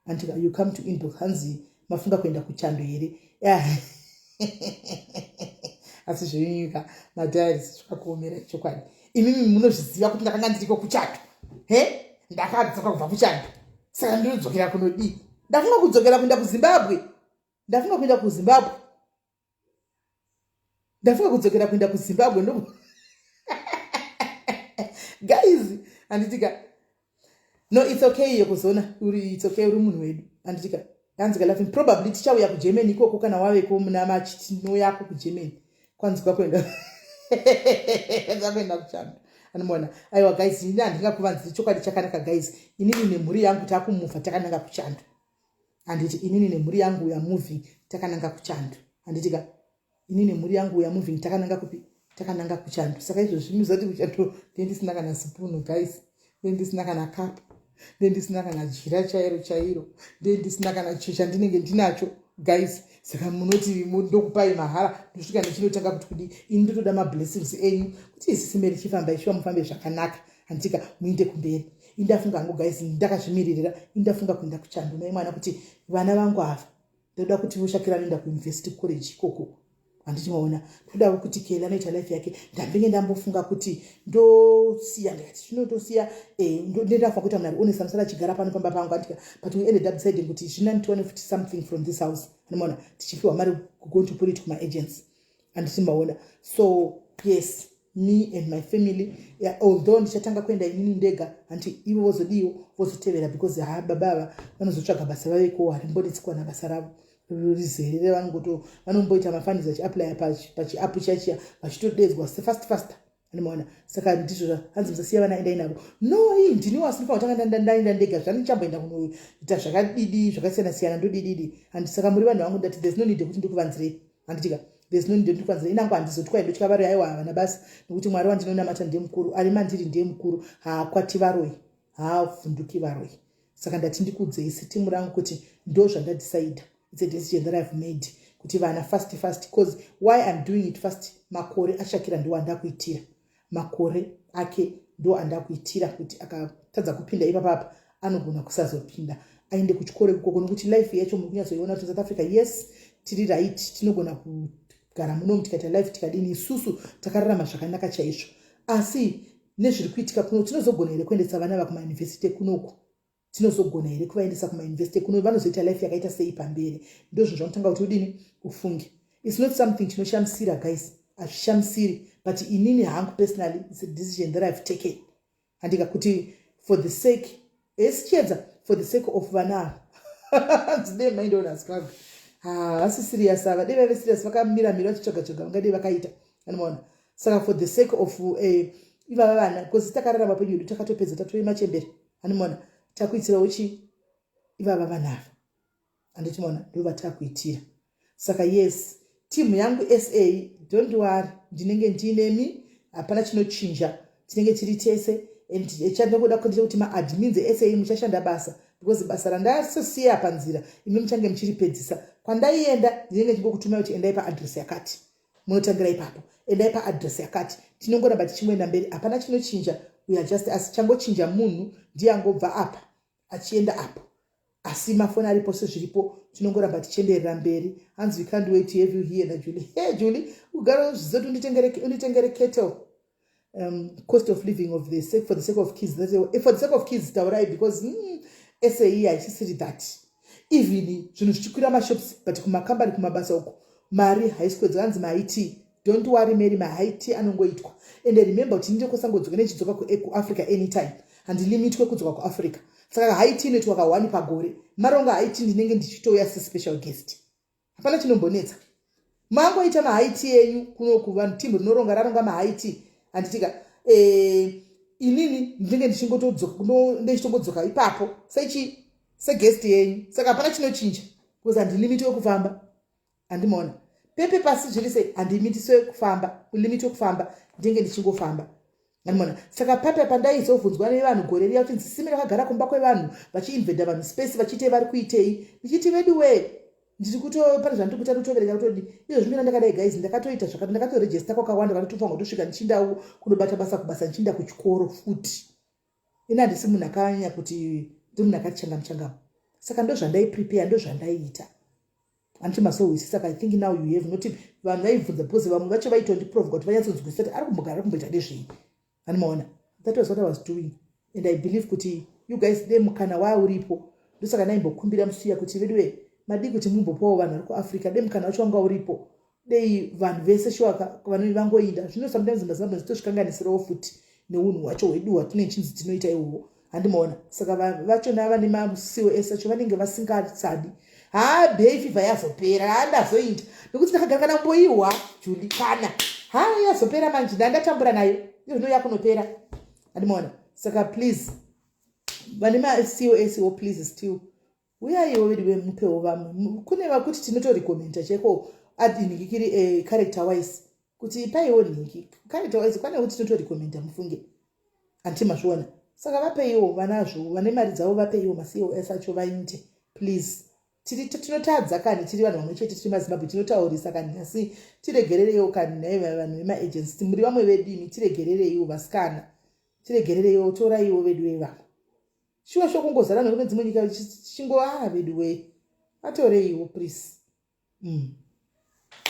Until you come to inbox. Hanzi mafunga kuenda kuchando here? Asi zvenyika madiaries zvakakuomera chokwadi. Imimi munozviziva kuti ndakanga ndiriko kuchando. He, ndakadzoka kubva kuchando, saka ndinodzokera kunodii? Ndafunga kudzokera kuenda kuZimbabwe, ndafunga kuenda kuZimbabwe, ndafunga kudzokera kuenda kuZimbabwe ndo guys, handitika. No, it's okay yekuzona uri, it's okay, uri munhu wedu, handitika. Hanzi laughing. Probably tichauya kuGermany ikoko kana waveko muna March, tinoyako kuGermany. Kwanzi kwakuenda, kwakuenda kuchando, anomaona. Aiwa guys, ini handingakuvanziri chokwadi chakanaka guys. Inini nemhuri yangu takumuvha takananga kuchando, handiti. Inini nemhuri yangu yamoving takananga kuchando, handitika. Ini nemhuri yangu yamoving takananga kupi? Takananga kuchando. Saka izvozvi muzati kuchando ndendisina kana sipunu guys, ndendisina kana kapu, ndendisina kana jira chairo chairo, ndendisina kana cho chandinenge ndinacho guys. Saka munoti ndokupai mahara, ndosvika ndichinotanga kuti kudi? Ini ndotoda mablessings enyu kuti isisi richifamba ichiva, mufambe zvakanaka, handitika, muinde kumberi. Indafunga hangu guys, ndakazvimiririra. Indafunga kuenda kuchando nai mwana, kuti vana vangu ava ndoda kuti voshakira vanoenda kuuniversity college ikoko, handiti maona. Toda kuti Kela anoita life yake. Ndambenge ndambofunga kuti ndosiya, ndikati zvinotosiya, ndendafunga kuti munhu ari honest anosara achigara pano pamba pangu, andika. But we ended up deciding kuti zvina nditiwane futi something from this house, anomaona, tichipiwa mari, going to put it kumaagents, handiti maona. So yes, me and my family, yeah, although ndichatanga kuenda inini ndega, hanti, ivo vozodiwo vozotevera, because ha, baba ava vanozotsvaga basa vaveko, harimbonetsi kuwana basa ravo rizere. Vanomboita mafanizi vachiaplya pachiapp chachiya, vachitodedzwa sefast fast. Anomaona, saka ndizvo hanzi musasiya vana, endai navo. No, ii ndini wasinofanira kutanga ndaenda ndega, zvandichamboenda kunoita zvakadidi zvakasiyana siyana, ndodididi handi. Saka muri vanhu vangu, ndati there's no need yekuti ndikuvanzirei, handitika? There's no need yekuti ndikuvanzirei. Inangu handizotwai ndotya varoi, aiwa, havana basa, nekuti Mwari wandinonamata ndiye mukuru, ari mandiri ndiye mukuru, haakwati varoi, haavhunduki varoi. Saka ndati ndikudzei setimu rangu kuti ndo zvandadecida. It's a decision that I've made kuti vana fast fast, because why I'm doing it fast, makore aShakira ndo andakuitira, makore ake ndo andakuitira, kuti akatadza kupinda ipapapa anogona kusazopinda aende kuchikoro ikoko, nokuti life yacho muri kunyatsoiona kuti South Africa, yes, tiri right, tinogona kugara munomu tikaita life tikadini, isusu takararama zvakanaka chaizvo, asi nezviri kuitika kuno, tinozogona here kuendesa vana vakumayunivhesiti kunoku? Tinozogona here kuvaendesa kumayunivhesiti kuno? Vanozoita life yakaita sei pamberi? Ndo zvinhu zvanotanga kuti udini, ufunge. It's not something chinoshamisira, guys, hazvishamisiri, but inini hangu personally, it's a decision that I've taken, handika, kuti for the sake esichiedza, for the sake of vana ava. Dzine mind on struggle, havasi serious ava. Dei vaive serious, vakamira mira vachitsvaga tsvaga, vangadei vakaita, anomaona. Saka for the sake of ivava vana, because takararama penyu yedu, takatopedza, tatove machembere, anomaona, takuitirawo chi ivava vana ava, handitimaona, ndo vatakuitira. Saka yes, timu yangu sa, don't worry, ndinenge ndiinemi, hapana chinochinja, tinenge tiri tese. And chandingoda ndechekuti maadmins esa muchashanda basa, because basa randasosiya panzira, imi muchange muchiripedzisa. Kwandaienda, ndinenge ndichingokutumai kuti endai paaddress yakati, munotangira ipapo, endai paaddress yakati, tinongoramba tichingoenda mberi, hapana chinochinja. We are just, asi changochinja munhu ndiye angobva apa achienda apo, asi mafoni aripo sezviripo, tinongoramba tichienderera mberi. Hanzi, "We can't wait to have you here." NaJulie, hey Julie, ugara uzviziva kuti unditengere kettle. Cost of living of the sake, for the sake of kids, that's a, for the sake of kids, taurai, because sae haisisiri that even zvinhu zvichikwira mashops, but kumakambani, kumabasa uko, mari haisi kuwedzera. Hanzi maIT, don't worry Mary, maIT anongoitwa. And remember kuti ndinokosangodzoka nechidzoka kuAfrica anytime, handilimitwe kudzoka kuAfrica. Saka high tea inoitwa ka1 pagore, maronga high tea, ndinenge ndichitouya sespecial guest, hapana chinombonetsa. Mangoita mahigh tea enyu kunoku, vanhu timu rinoronga raronga mahigh tea, handitika? Inini ndinenge ndichingotodzoka, ndichitongodzoka ipapo sechi seguest yenyu. Saka hapana chinochinja because handilimitwe kufamba, handimaona pepe pasi zviri sei, handimitiswe kufamba, kulimitwe kufamba, ndinenge ndichingofamba, andimona. Saka pape pandaizobvunzwa nevanhu gore riya kuti nzisimi rakagara kumba kwevanhu vachiinveda vanhu space, vachiitei, vari kuitei, ndichiti vedu wee, ndiri kuto pane zvandiri kuita, nditovereka kutodi izvo zvimira ndakadai. Guys, ndakatoita zvakati, ndakatoregister kwakawanda, kwanditofanwa kutosvika ndichindawo kunobata basa kubasa, ndichinda kuchikoro futi. Ini handisi munhu akanyanya kuti ndiri munhu akati changamu changamu, saka ndo zvandaiprepare, ndo zvandaiita, handiti masohwisisa? Saka I think now you have not, vanhu vaibvunza because vamwe vacho vaitondiprovoka kuti vanyatsonzwisisa kuti ari kumbogara, ari kumboita nezvei, handimaona. That was what I was doing, and I believe kuti you guys, de mukana wauripo, ndosaka ndaimbokumbira musiya kuti veduwe, madii kuti mumbopawo vanhu vari kuAfrica, de mukana wacho wanga uripo, dei vanhu vese shuwaka vangoinda. Zvino sometimes maZimbabwe zitozvikanganisirawo futi neunhu hwacho hwedu hwatinenge chinzi tinoita ihwohwo, handimaona. Saka vachona vane maCOS acho vanenge vasingasadi. Ha, bay fever yazopera, ha, ndazoinda nekuti ndakagara kana mboihwa Juli kana, ha, yazopera manje, ndandatambura nayo, iyo zvino yakunopera, handimaona. Saka please, vane maCOS wo, please still uyaiwo vedu, mupewo vamwe. Kune vakuti tinotorecommenda chaiko adinhingikiri character wise, kuti paiwo nhingi character wise, kwane kuti tinotorecommenda, mufunge, handiti mazviona? Saka vapeiwo vanazvo, vane mari dzavo, vapeiwo maCOS acho vainte, please. Tinotadza kani, tiri vanhu vamwe chete, tiri maZimbabwe, tinotaurisa kani, asi tiregerereiwo kani naiva vanhu vemaagency, muri vamwe vedimi, tiregerereiwo vasikana, tiregerereiwo, toraiwo vedu vevamwe. Shuwa shuwa, kungozara nekune dzimwe nyika chichingo a vedu wee, vatoreiwo please.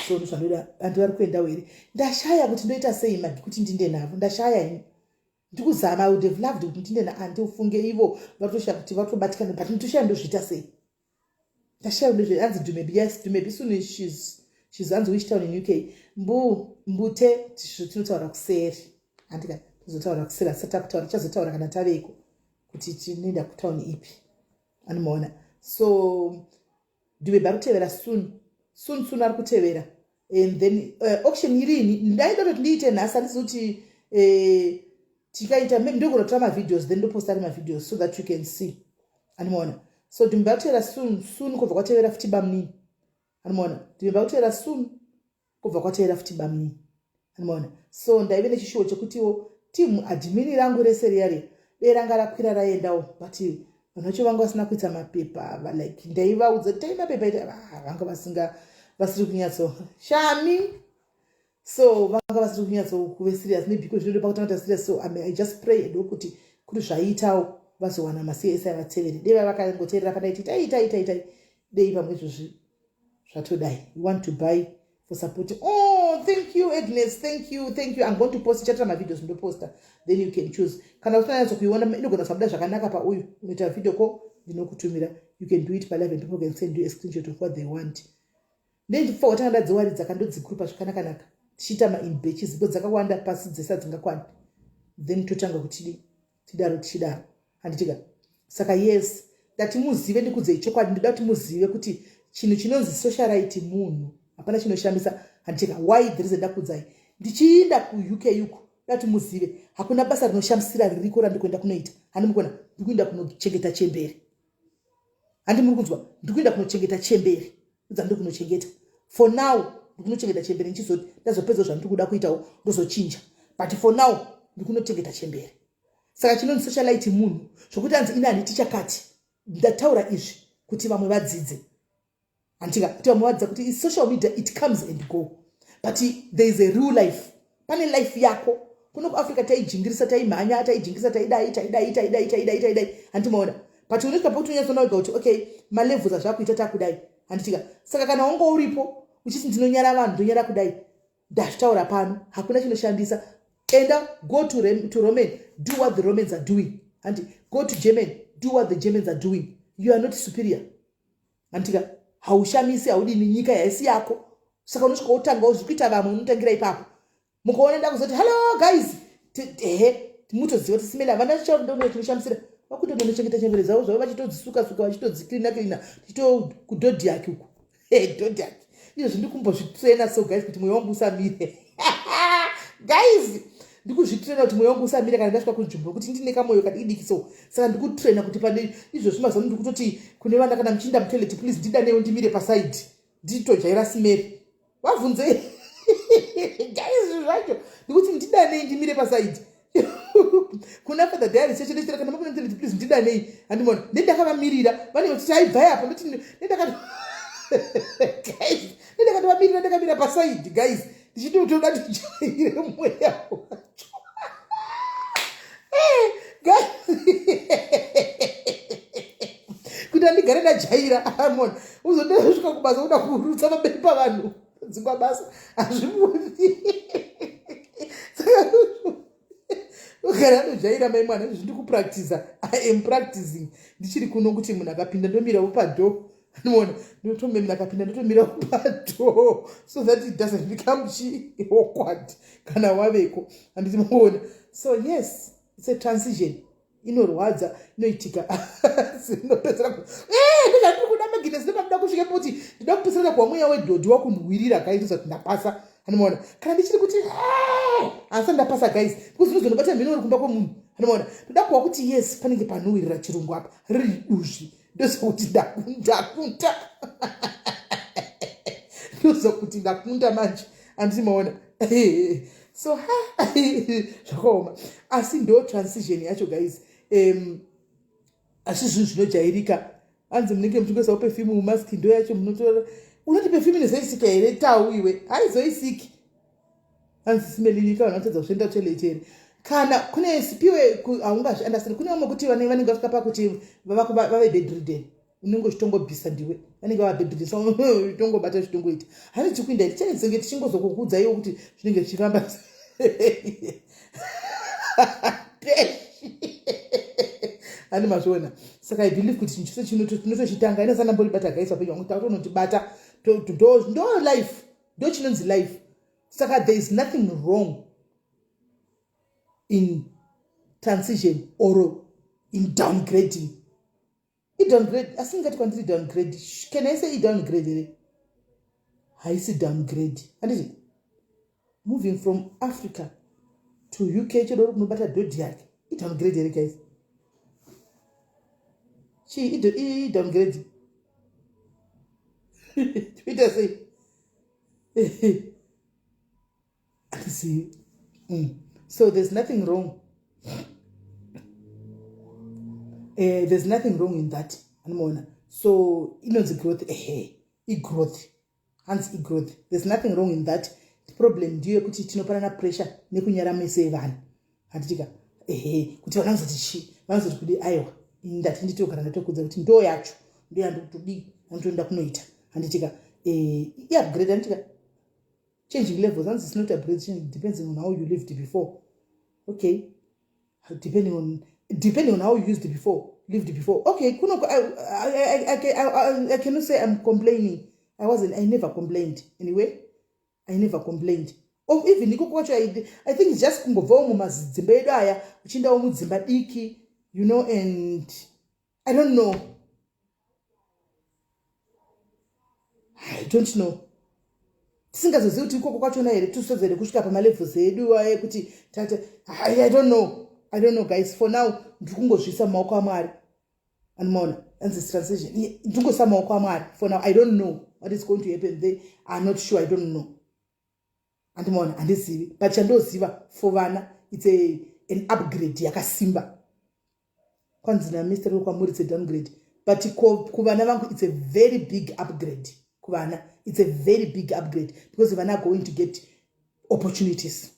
So ndozvandoda. Vanhu vari kuendawo here? Ndashaya kuti ndoita sei magi kuti ndinde navo, ndashaya ini, ndikuzama. I would have loved kuti ndinde naandi, ufunge ivo varitoshaya kuti varitobatikana, but nditoshaya ndozviita sei, ndashaya ndozvi. Hanzi Dumebi, yes, Dumebi soon. She's hanzi, "Which town in UK?" Mbute tinotaura kuseri, handika? Tozotaura kuseri, asati takutaura, tichazotaura kana taveko kuti tinoenda kutauni ipi, anomaona. So Dumebi ari kutevera soon, soon soon ari kutevera. And then auction irini ndaida kuti ndiite nhasi, handisi kuti Tikaita ndogona kutora mavideos, then ndoposta ari mavideos so that you can see, animaona. So ndimba kutevera soon soon, kubva kwatevera futi bamunini, animaona. Ndimba kutevera soon, kubva kwatevera futi bamunini, animaona. So ndaive nechishuwo chekutiwo team admin rangu rese riya riya dei ranga rakwira raendawo, but vanhu vacho vanga vasina kuita mapepa. Like ndaivaudza, tai mapepa ita, ah, vanga vasinga vasiri kunyatso shami. So vanga vasiri kunyatso kuve serious. Maybe ko zvinoda pakutanga ta serious. So I mean, I just pray and hope kuti kuri zvaitawo vazowana maCSI vatevere. Dei vakangoteerera pandaiti itai, itai, itai, itai, dei pamwe izvozvi zvatodai. You want to buy for supporting? Oh, thank you, Agnes. Thank you, thank you. I'm going to post, chatora mavideos, ndoposta, then you can choose. Kana usina kuiona, inogona kusabuda zvakanaka pauyu. Unoita video call, ndinokutumira. You can do it palive and people can send you a screenshot of what they want. Nendifa watanga ndadziwaridza kandodzigrupa zvakanakanaka, tichiita main batches because dzakawanda pasi dzese hadzingakwani. Then totanga kutidi tidaro tichidaro, handitika? Saka yes, ndati muzive, ndikudzei chokwadi. Ndoda kuti muzive kuti chinhu chinonzi socialite munhu, hapana chinoshamisa, handitika? Why the reason ndakudzai ndichiinda kuUK uku, da kuti muzive hakuna basa rinoshamisira ririko randikuenda kunoita. Handi mukuona ndikuenda kunochengeta chembere? Handi muri kunzwa? Ndikuenda kunochengeta chembere dzandiri kunochengeta. For now ndikunochengeta chembere, ndichizoti ndazopedza zvandiri kuda kuitawo ndozochinja, but for now ndikunochengeta chembere. Saka chinonzi socialite munhu, zvokuti anzi ini handiti chakati. Ndataura izvi kuti vamwe vadzidze, handitika? Kuti vamwe vadzidza kuti social media, it comes and go, but there is a real life. Pane life yako. Kuno kuAfrica taijingirisa, taimhanya, taijingirisa, taidai, taidai, taidai, taidai, taidai, handimaona? But unosvika pakuti unyatsoona wega kuti okay, malevels azvakuita takudai, handitika? Saka kana wanga uripo uchiti ndinonyara vanhu, ndonyara kudai, ndazvitaura pano, hakuna chinoshandisa. Enda, go to Roman, do what the Romans are doing, handi? Go to German, do what the Germans are doing. You are not superior, handitika? Haushamisi, haudini, nyika yaisi yako. Saka unosvika wotangawo zviri kuita vamwe, unotangira ipapo. Mukaona ndakuzoti, "Hello guys," ehe, mutoziva kuti simele havana chinoshamisira. Vakutononochengeta chembere dzavo zvavo, vachitodzisuka suka, vachitodziklina klina, tichito kudhodhiaki uku, dhodhiaki. Izvozvi ndikumbozvitraina so guys kuti mweya wangu usamire. Guys, ndikuzvitraina kuti mweya wangu usamire kana ndasvika kunzvimbo yekuti ndine kamwoyo kadiki. So saka ndikutraina kuti pane izvozvi mazuva ano ndikutoti kune vana, kana muchiinda mutoilet, please ndidanewo ndimire paside, nditojaira smell. Vabvunzei guys zvacho, ndikuti ndidanei ndimire paside. Kuna Father Diary cheche ndechitira, kana mapinda mutoilet, please ndidanei, handimona? Ndendakavamirira, vanenge vachiti aibvai apa. Ndoti ndendakati, guys, ndendakatovamirira, ndakamira paside guys, ndichitotoda ndijaire mweya wacho. Guys, kuti andigare ndajaira amona. Uzondosvika kubasa uda kurutsa pamberi pavanhu, dzingwa basa, hazvibudi. Saka ugara anojaira mai mwana. Izvi ndikupractiza, I am practicing ndichiri kuno, kuti munhu akapinda ndomirawo padoor, anoona? Ndotombe munhu akapinda ndotomirawo padoor so that it doesn't become chi awkward kana waveko, handiti maona? So yes, it's a transition inorwadza, inoitika, inopedzera ndozvandiri kuda magines. Ndopanoda kusvika poti ndinoda kupedzerera kuva mweya wedhodhi wakunhuwirira guys, ndozati ndapasa, anomaona? Kana ndichiri kuti handisati ndapasa guys, because unozonobata mhino uri kumba kwemunhu, anomaona? Ndoda kuva kuti yes, panenge panhuwirira chirungu apa riri duzvi, ndozokuti ndakunda, ndozokuti ndakunda manje, handiti maona? So zvakaoma, asi ndo transition yacho guys. Asi zvinhu zvinojairika. Hanzi munenge muchingoisawo perfume mumask, ndo yacho munotora. Unoti perfume inozoisika here? Tau iwe, haizoisiki. Hanzi simelini, vanhu vanotadza kuzvienda toilet here? Kana kune sipiwe, haungazviunderstand. Kune vamwe kuti vanenge vasvika pakuti vave bedridden, unenge uchitongobvisa ndiwe, vanenge vava bedridden, so uchitongobata, zvitongoita. Hani tikuinda tichanetsenge tichingozokukuudza iwo kuti zvinenge zvichifamba sei, hani mazviona? Saka I believe kuti chinhu chose tinotochitanga inosanamboribata guys, vapenyu vangu, takutonotibata. Ndo life, ndo chinonzi life. Saka there is nothing wrong in transition or in downgrading. Idowngrade, asi ngati kwandiri downgrade, can I say idowngrade here? Haisi downgrade, handiti? Moving from Africa. To UK choda kunobata dhodhi yake. Idowngrade here guys? Chii idowngrade? Toita sei? Handizivi. So there's nothing wrong. There's nothing wrong in that. Anomaona. So inonzi growth, ehe, igrowth. Hanzi igrowth. There's nothing wrong in that. Problem ndiyo yekuti tinopanana pressure nekunyara meso evanhu. Handitika ehe, kuti vanhu vanozoti chii, vanozoti kudi. Aiwa, ndati nditogara ndatokudza kuti ndo yacho ndo yandikutodii, anditoenda kunoita. Handitika iupgrade, handitika changing levels. Hanzi it's not upgrade, depends on how you lived before. Okay, depending on how you used before, lived before. Okay, kuno I cannot say I'm complaining. I wasn't, I never complained anyway. I never complained. Oh, even ikoko kwacho, I think it's just kungobvawo mumazidzimba edu aya uchiendawo mudzimba diki, and I don't know, I don't know. Tisingazozivi kuti ikoko kwachona here tisozere kusvika pamalevels edu ekuti tate. I don't know, I don't know, guys. For now ndiri kungozviisa mumaoko aMwari. Anomaona anzi translation, ndiri kungoisa mumaoko aMwari for now. I don't know what is going to happen there. I'm not sure, I don't know. Andimaona, handizivi, but chandoziva, for vana it's an upgrade yakasimba. Kwanzi naMr kwamuri it's a downgrade, but kuvana vangu it's a very big upgrade. Kuvana it's a very big upgrade because vana are going to get opportunities.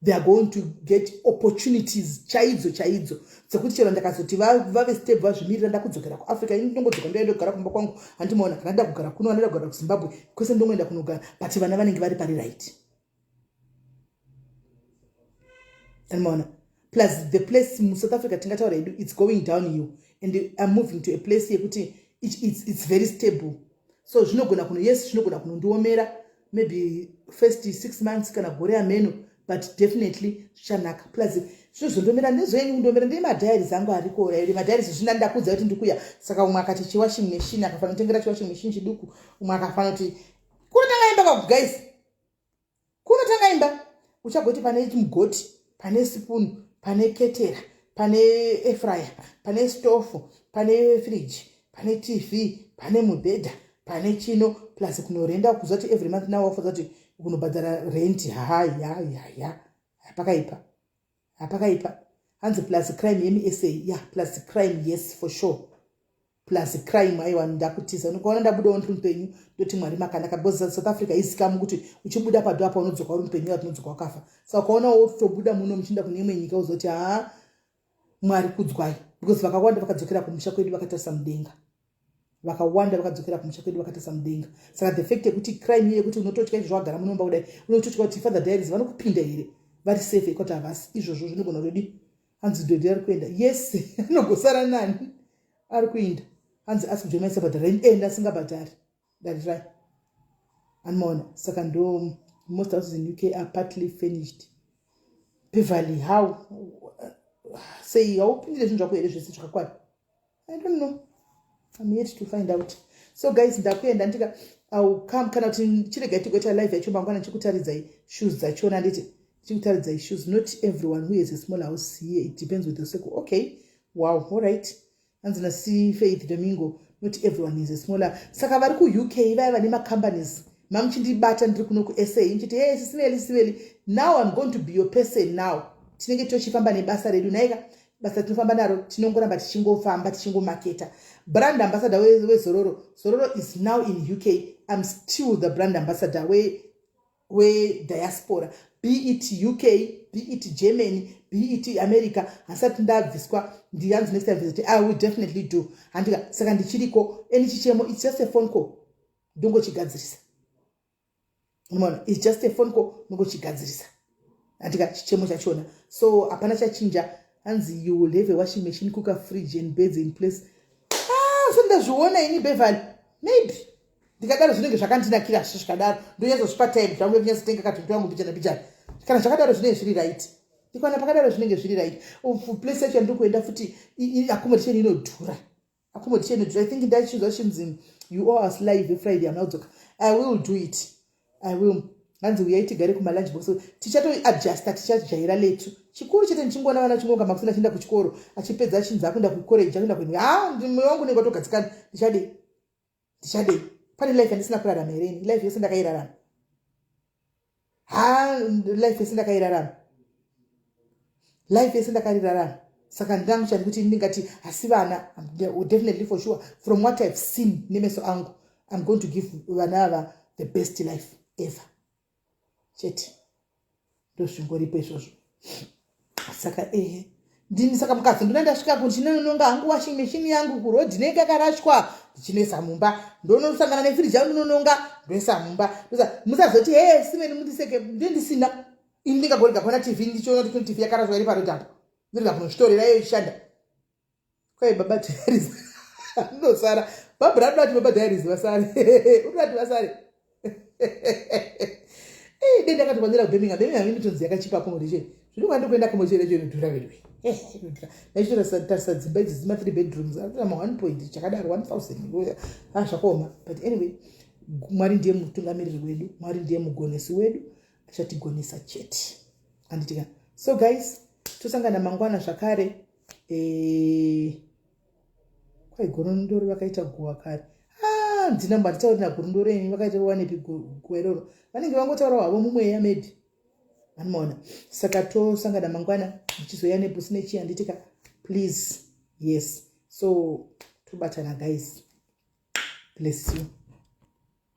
They are going to get opportunities chaidzo chaidzo dzekuti chero ndakazoti vave step vazvimirira, ndakudzokera kuAfrica, ini ndinongodzoka, ndoenda kugara kumba kwangu. Handimaona, kana nda kugara kuno, ndoda kugara kuZimbabwe, kwese ndongoenda kunogara, but vana vanenge vari pari right. Andimaona, plus the place muSouth Africa, tingataura hedu, it's going down you, and I'm moving to a place yekuti it's very stable. So zvinogona kuno, yes, zvinogona kunondiomera maybe first 6 months kana gore ameno, but definitely zvichanaka. Plus zvinozondomera nezvenyu kundomera ndemadiaries angu ariko rairi madiaries zvina ndakudza kuti ndikuya. Saka umwe akati chiwashing machine, akafanira kutengera chiwashing machine chiduku. Umwe akafanira kuti kunotanga imba kaku, guys, kunotanga imba uchagoti pane mugoti, pane sipunu, pane ketera, pane airfryer, pane stofu, pane fridge, pane TV, pane mubhedha, pane chino, plus kunorenda kuziva kuti every month now wafanira kuti kunobhadhara rent. Hayayaya, hapakaipa, hapakaipa. Hanzi plus crime yemuSA. Ya, plus crime, yes, for sure, plus crime. Aiwa, ndakutiza ukaona ndabudawo ndiri mupenyu, ndoti Mwari makanaka, because South Africa isikamu kuti uchibuda padho apa unodzoka uri mupenyu, atinodzoka wakafa. Saka ukaona wotobuda muno muchienda kune imwe nyika, uzoti haa, Mwari kudzwai, because vakawanda vakadzokera kumusha kwedu vakatarisa mudenga. Vakawanda vakadzokera kumusha kwedu vakatarisa mudenga. Saka the fact yekuti crime yekuti unototya izvo wagara munomba kudai, unototya kuti Father Diaries vanokupinda here, vari safe kwati havasi, izvozvo zvinogona kutodi. Hanzi dhodhi ari kuenda, yes, anogosara nani ari kuinda. Hanzi asi kujomaisa bhadhara enda asingabhadhari darirai. Anomaona, saka ndo most houses in UK are partly furnished. Beverly, how sei haupindire zvinhu zvako here zvese zvakakwana? I don't know, I'm yet to find out. So guys, ndakuenda ndika I'll come, kana kuti chiregai tigoita live yacho mangwana chikutaridzai shoes dzachona. Nditi chikutaridzai shoes. Not everyone who has a small house here, it depends with the circle. Okay, wow, all right. Hanzi nasi Faith Domingo, not everyone is a smaller. Saka vari kuUK vaya vane macompanies, mamuchindibata ndiri kuno kuSA nchiti, "Hey, sisimeli, sisimeli." Now I'm going to be your person now. Tinenge tochifamba nebasa redu naika basa tinofamba naro, tinongoramba tichingofamba tichingomaketa. Brand ambassador weZororo, Zororo is now in UK. I'm still the brand ambassador wediaspora, be it UK, be it Germany, be it America. Hasati ndabviswa. Ndiyanzi next time visit, I will definitely do. Handika, saka ndichiriko. Any chichemo, it's just a phone call, ndongochigadzirisa. Unoona, it's just a phone call, ndongochigadzirisa. Handika, chichemo chachona, so hapana chachinja. Hanzi you will have a washing machine, cooker, fridge and beds in place. Ah, so ndazviona ini, Beverly. Maybe ndikadaro zvinenge zvakandinakira. Zvikadaro ndonyatsozvipa time zvangu yekunyatsitenga katundu yangu pichana pichana. Kana zvakadaro zvinenge zviri right. Ndikaona pakadaro zvinenge zviri right. Place yacho yandiri kuenda futi, accommodation inodhura, accommodation inodhura. I think ndachinzwa chinzi you all us live Friday. Hamuna kudzoka. I will do it, I will. Hanzi uyai tigare kumalunch box, tichatoadjusta, tichajaira letu. Chikuru chete ndichingoona vana chingonga makusina achienda kuchikoro, achipedza achinzi akuenda kucollege, akuenda kuenda, ha, mwoyo wangu unenge watogadzikana. Ndichadei? Ndichadei? Pane life yandisina kurarama here ini? Life yese ndakairarama. Ha, life yese ndakairarama, life yese ndakarirarama. Saka ndangu chandi kuti ndingati asi vana, definitely, for sure, from what I've seen nemeso angu, I'm going to give vana ava the best life ever chete. Ndozvingoripo izvozvo. Saka ehe, ndini. Saka mukadzi ndona ndasvika ndichinononga hangu washing machine yangu kurodhi inenge yakarashwa, ndichinoisa mumba. Ndonosangana nefiriji yangu, ndinononga, ndoisa mumba. Musazoti he simeni mundiseke, ndendisina ini. Ndingagorega kuona TV ndichiona kuti kune TV yakarashwa iri parodhi apo, ndirega kunozvitorera iyo ichishanda? Kwai Baba Diaries ndosara. Babra anoda kuti Baba Diaries vasare, unoda kuti vasare. Dei ndakatokwanira kuBirmingham. Birmingham inotonzi yakachipa accommodation. Zvino kwandi kuenda accommodation yacho inodhura vedu, inodhura. Ndachitorasa dzimba idzi dzima three bedrooms atora ma one point chakadaro, 1000. Ah, zvakaoma. But anyway, Mwari ndiye mutungamiriri wedu, Mwari ndiye mugonesi wedu, achatigonesa chete, handitika? So guys, tosangana mangwana zvakare. Kwai Gorondoro vakaita guwa kare. Ah, ndina mbo handitauri naGorondoro ini. Vakaita wanepi guwa iroro? Vanenge vangotaurawo havo mumweya maybe, anomaona. Saka tosangana mangwana ndichizoya nebhusi nechii, handitika? Please, yes, so tobatana guys. Bless you.